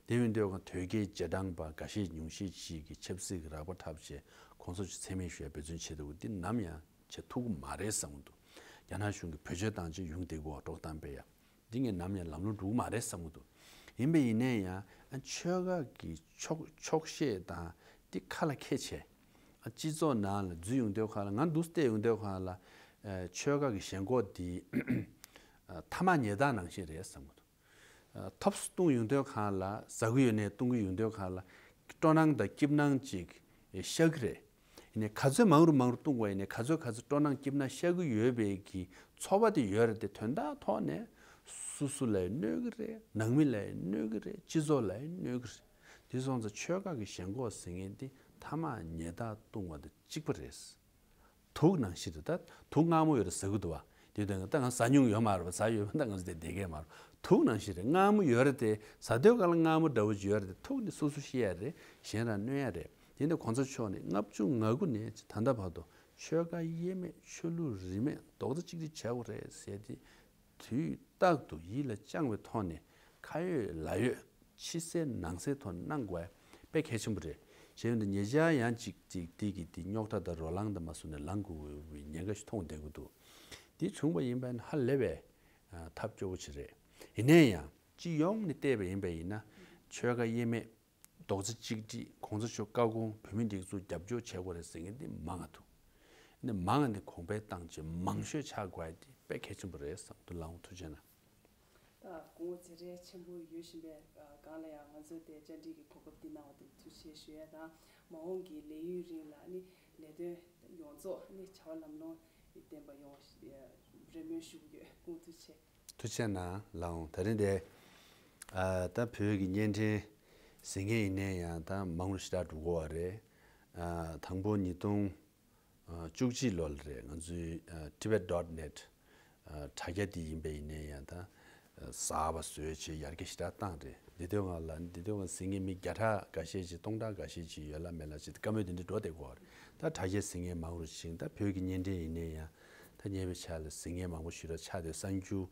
དེ་ཡིན་དུས་ང་དོལ་རྒྱལ་རྗེས་འབྲང་པ་འགའ་ཤས་ཉུང་ཤས་ཅིག་གིས་ཆབ་སྲིད་ཀྱི་རགས་པ་འཁྲབ་བྱས་གོང་ས་མཆོག་མཚན་སྨད་ཞུ་ཡ་འབད་བརྩོན་བྱེད་འདུག་འདི་ནམ་ཡང་བྱེད་ཐུབ་ཀྱི་མ་རེད་བསམ་གྱི་འདུག་རྒྱ་ནག་གཞུང་གིས་བེད་སྤྱོད་བཏང་བྱས་ཡོང་བསྡད་ཀྱི་ཡོད། འགྲོ་སྟངས་དཔེ་ཡ། འདི་ངས་ནམ་ཡང་ལམ་ལྷོང་འགྲོ་གི་མ་རེད་བསམ་གྱི་འདུག་ཡིན་པ་ཡིན་ནའི་ཡང་ཨ་ཆོལ་ཁ་གི་འཁྱོག་འཁྱོག་བཤད་དང་འདི་ཁ་ལ་འཁྱེར་བྱས། ཨ་སྤྱི་ཚོགས་ནང་ལ་འཛུལ་ཡོང་དུས་སྒང་ལ། ང་འདུག་བལྟས་ཡོང་དུས་སྒང་ལ་ཨ་ཆོལ་ཁ་གི་ཞེན་ཁོག་འདི་ཨ་ཐ་མག་ཉལ་ཐ་ནང་བཞིན་རེད་བསམ་གྱི་འདུག་ཨ་ཐབས་སུ་བཏང་ཡོང་དུས་སྒང་ལ། ཟ་གི་ཡོད་ནའི་བཏུང་གི་ཡོང་དུས་སྒང་ལ་སྤྲོ་སྣང་དང་སྐྱིད་སྣང་ཅིག་ཤར་གི་རེད། ཡིན་ནའི་ག་ཚོད་མང་རུ་མང་རུ་བཏུང་བ་ཡིན་ནའི་ག་ཚོད་ག་ཚོད་སྤྲོ་སྣང་སྐྱིད་སྣང་ཤར་གི་ཡོད་པའི་གི་ཚོར་བ་དེ་ཡོད་རེད་དེ། དོན་དག་ཐོག་ནས་སོ་སོ་ལ་ཡང་གནོད་གི་རེད། ནང་མི་ལ་ཡང་གནོད་གི་རེད། སྤྱི་ཚོགས་ལ་ཡང་གནོད་གི་རེད། དེ་སོང་ཙང་ཆོལ་ཁ་གི་ཞེན་ཁོག་ཟེར་མཁན་དེ་ཐ་མག་ཉལ་ཐ་བཏུང་བ་དང་གཅིག་པ་རེད། དུག་ནང་བཞིན་རེད། ད་དུག་མངར་མོ་ཡོད་རེད་ཟ་གི་འདུག་བ། དེ་དོན་ད་ང་ཟ་མྱོང་ཡོད་མ་རེད་བ། ཟ་ཡོད་མ་ད་ང་ཚོ་དེ་བསྡད་མཁན་མ་རེད། དུག་ནང་བཞིན་རེད། མངར་མོ་ཡོད་རེད་དེ། ཟ་དུས་སྒང་ལ་མངར་མོ་འདྲ་བོ་ཅིག་ཡོད་རེད་དེ། དུག་ནི་སོ་སོ་ཤི་ཡ་རེད། གཞན་རང་གནོད་ཡ་རེད། དེ་ནས་གོང་ས་མཆོག་ནས་ལྔ་བཅུ་ང་དགུ་ནས་ད་ལྟ་བར་དུ་ཆོལ་ཁ་དབྱེ་མེད། ཆོས་ལུགས་རིས་མེད། རྡོག་རྩ་གཅིག་སྒྲིལ་བྱ་དགོས་རེད་ཟེར་ཏེ། དུས་རྟག་ཏུ་ཡིད་ལ་བཅངས་པའི་ཐོག་ནས་ཁ་ཡོད་ལག་ཡོད་ཕྱི་གསལ་ནང་གསལ་ཐོག་གནང་དགོས་པ་དཔེ་གལ་ཆེན་པོ་རེད། བྱས་ཡོང་དུས་ཉེ་ཆར་ཡང་ཅིག་ཅིག་འདི་གི་འདི་རྙོག་དྲ་དང་རོ་ལངས་དང་མ་སོང་ནས་ལངས་དགོས་པའི་ཉེན་ཁ་ཞིག་མཐོང་བསྡད་ཀྱི་འདུག་འདི་བྱུང་བ་ཡིན་པ་ཡིན་ན་ཧ་ལས་པའི་ཨ་ཐབས་སྐྱོ་བོ་ཅིག་རེད། ཡིན་ནའི་ཡང་སྤྱི་ཡོངས་ནས་བལྟས་པ་ཡིན་པ་ཡིན་ན་ཆོལ་ཁ་དབྱེ་མེད། རྡོག་རྩ་གཅིག་སྒྲིལ། གོང་ས་མཆོག་བཀའ་དགོངས། བོད་མི་སྒྲིག་འཛུགས་རྒྱབ་སྐྱོར་བྱེད་དགོས་རེད་ཟེར་མཁན་འདི་མང་ང་འདུག་ནི་མང་ང་འདི་གོང་འཕེལ་བཏང་བྱས་མང་ཤོས་ཆགས་དགོས་ཡ་འདི་དཔེ་གལ་ཆེན་པོ་རེད་བསམ་འདུག་ལགས་འོང་། ཐུགས་རྗེ་གནང་། ད་སྐུ་ངོ་ཚེ་རིང་ཆེན་པོ་ཡོད་བཞིན་པའི་སྒང་ལ་ཡང་ང་ཚོ་དེ་བཅར་འདྲི་གི་གོ་སྐབས་འདི་གནང་བ་དེ་ཐུགས་རྗེ་ཆེ་ཞུ་ཡ་དང་། མ་འོངས་ཀྱི་ལས་ཡུན་རིང་ལ་ནི་ལས་དོན་ཡོངས་རྫོགས་ནི་བྱ་བ་ལམ་ལྷོང་ལྡན་པ་ཡོང་བ་རེ་སྨོན་ཞུ་གི་ཡོད། སྐུ་ངོ་ཐུགས་རྗེ་ཆེ། ཐུགས་རྗེ་གནང་ལགས་འོང་། ད་རིང་འདི་ཨ་ད་བོད་ཀྱི་བརྙན་འཕྲིན་ཟེར་མཁན་ཡིན་ནའི་ཡང་ད་མང་རུ་ཞེ་དྲག་འགྲོ་གི་ཡོད་རེད། ཨ་དང་པོ་ཉིས་སྟོང་བཅུ་གཅིག་ལོ་ལ་རེད། ང་ཚོའི་ཨ་tibet dot net དྲ་རྒྱ་འདི་ཡིན་པ་ཡིན་ནའི་ཡང་ད་ཟ་བ་ཟོས་བྱས་ཡར་རྒྱས་ཞེ་དྲག་བཏང་རེད། འདི་དུས་སྒང་ལ་འདི་དུས་སྒང་གཟིགས་མཁན་མི་བརྒྱ་ཕྲག་འགའ་ཤས་ཅིག་སྟོང་ཕྲག་འགའ་ཤས་ཅིག་ཡོད་ལ་མེད་ལ་ཅིག་བཀའ་མོལ་འདི་འདྲ་འགྲོ་བསྡད་ཀྱི་ཡོད་རེད། ད་དྲ་རྒྱའི་གཟིགས་མཁན་མང་རུ་ཕྱིན། ད་བོད་ཀྱི་བརྙན་འཕྲིན་ཡིན་ནའི་ཡང་ད་ཉེ་བའི་ཆར་ལ་གཟིགས་མཁན་མང་པོ་ཞེ་དྲག་ཆགས་བསྡད། གསར་འགྱུར་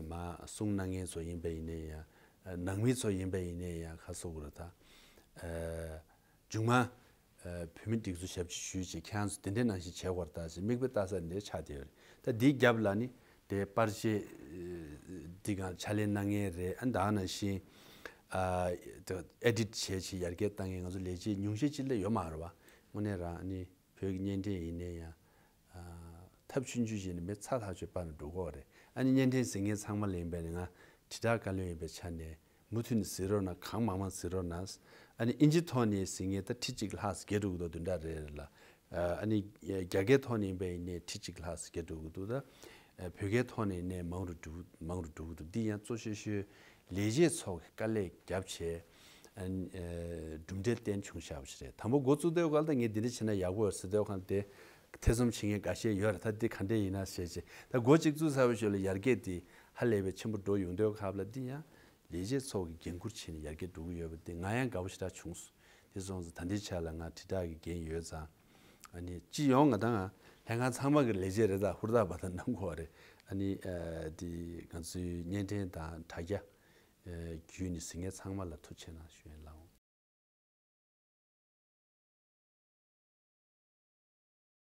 མར་གསུང་གནང་མཁན་ཚོ་ཡིན་པ་ཡིན་ནའི་ཡང་ནང་མི་ཚོ་ཡིན་པ་ཡིན་ནའི་ཡང་ཁ་གསོ་དགོས་རེད། ད་མཇུག་མ་བོད་མི་སྒྲིག་འཛུགས་ཞབས་ཕྱི་ཞུས་བྱས་ཁྱེད་རང་ཚོ་དེ་འདྲའི་ནང་བཞིན་བྱེད་དགོས་རེད་ད་ཟེར་མིག་དཔེ་ལྟ་ས་འདིར་ཆགས་བསྡད་ཡོད་རེད། ད་འདིའི་རྒྱབ་ལ་ནི་དེ་པར་ཆས་འདི་གང་ཕྱག་ལས་གནང་མཁན་རེད། ཨ་ད་ནང་བཞིན་ཨེ་ཌིཊ་བྱས་བྱས་ཡར་རྒྱས་བཏང་མཁན་ང་ཚོ་ལས་བྱེད་ཉུང་ཤས་ཅིག་ལས་ཡོད་མ་རེད་བ། དངོས་གནས་རང་ནི་བོད་ཀྱི་བརྙན་འཕྲིན་ཡིན་ནའི་ཡང་ཐབས་ཆུང་ཆུང་ཞིག་ནས་མི་ཚ་ཐག་ཆོད་པ་ནས་འགྲོ་གི་རེད། ཨ་ནི་བརྙན་འཕྲིན་གཟིགས་མཁན་ཚང་མ་ལ་ཡིན་པས་ནི་ང་དྲིལ་བསྒྲགས་བཀའ་བློན་ཡིན་པའི་ཆ་ནས་མུ་མཐུད་ནས་གཟིགས་རོགས་གནང་། གང་མང་མང་གཟིགས་རོགས་གནང་། ཨ་ནི་ཨིན་ཇི་ཐོག་ནས་གཟིགས་མཁན་ད་ཁྲི་གཅིག་ལྷག་བརྒལ་འགྲོ་གི་འདུག་བདུན་ཕྲག་རེ་རེ་ལ། ཨ་ནི་རྒྱ་སྐད་ཐོག་ནས་ཡིན་པ་ཡིན་ནའི་ཁྲི་གཅིག་ལྷག་བརྒལ་འགྲོ་གི་འདུག་ད་བོད་སྐད་ཐོག་ནས་ཡིན་ནའི་མང་རུ་འགྲོ་མང་རུ་འགྲོ་གི་འདུག་འདི་ཡང་གཙོ་ཆེ་ཤོས་ལས་བྱེད་ཚོ་གི་དཀའ་ལས་བརྒྱབ་བྱས་གྲུབ་འབྲས་བསྟན་བྱུང་བཞག་པ་ཞིག་རེད། དང་པོ་འགོ་བཙུགས་དུས་སྐབས་ད་ངས་འདི་འདྲ་བྱས་ན་ཡག་པོ་ཡོད་ཟེར་དུས་སྒང་དེ་ཐེ་ཚོམ་བྱེད་མཁན་འགའ་ཤས་ཡོད་རེད། ད་འདི་ག་འདྲས་ཡིན་ན་ཞེས་བྱས། ད་འགོ་གཅིག་བཙུགས་ཚར་བའི་ཞོར་ལ་ཡར་རྒྱས་འདི་ཧ་ལས་པའི་ཆེན་པོ་འགྲོ་ཡོང་དུས་སྐབས་ལ་འདི་ཡང་ལས་བྱེད་ཚོ་གི་འགན་འཁུར་བྱས་ནས་ཡར་རྒྱས་འགྲོ་གི་ཡོད་པ་འདི་ང་ཡང་དགའ་པོ་ཞེ་དྲག་བྱུང་སོང་། དེ་སོང་ཙང་ད་ལྟའི་ཆ་ལ་ང་དྲིལ་བསྒྲགས་ཀྱི་འགན་ཡོད་ཙང་། ཨ་ནི་སྤྱི་ཡོངས་ང་དང་ལྷན་ཁང་ཚང་མ་གི་ལས་བྱེད་རེ་ད་ཧུར་ཐག་འབད་ཐག་གནང་དགོས་པ་རེད། ཨ་ནི་འདི་ང་ཚོའི་བརྙན་འཕྲིན་དང་དྲ་རྒྱ་བརྒྱུད་ནས་གཟིགས་མཁན་ཚང་མ་ལ་ཐུགས་རྗེ་གནང་ཞུ་ཡིན་ལགས།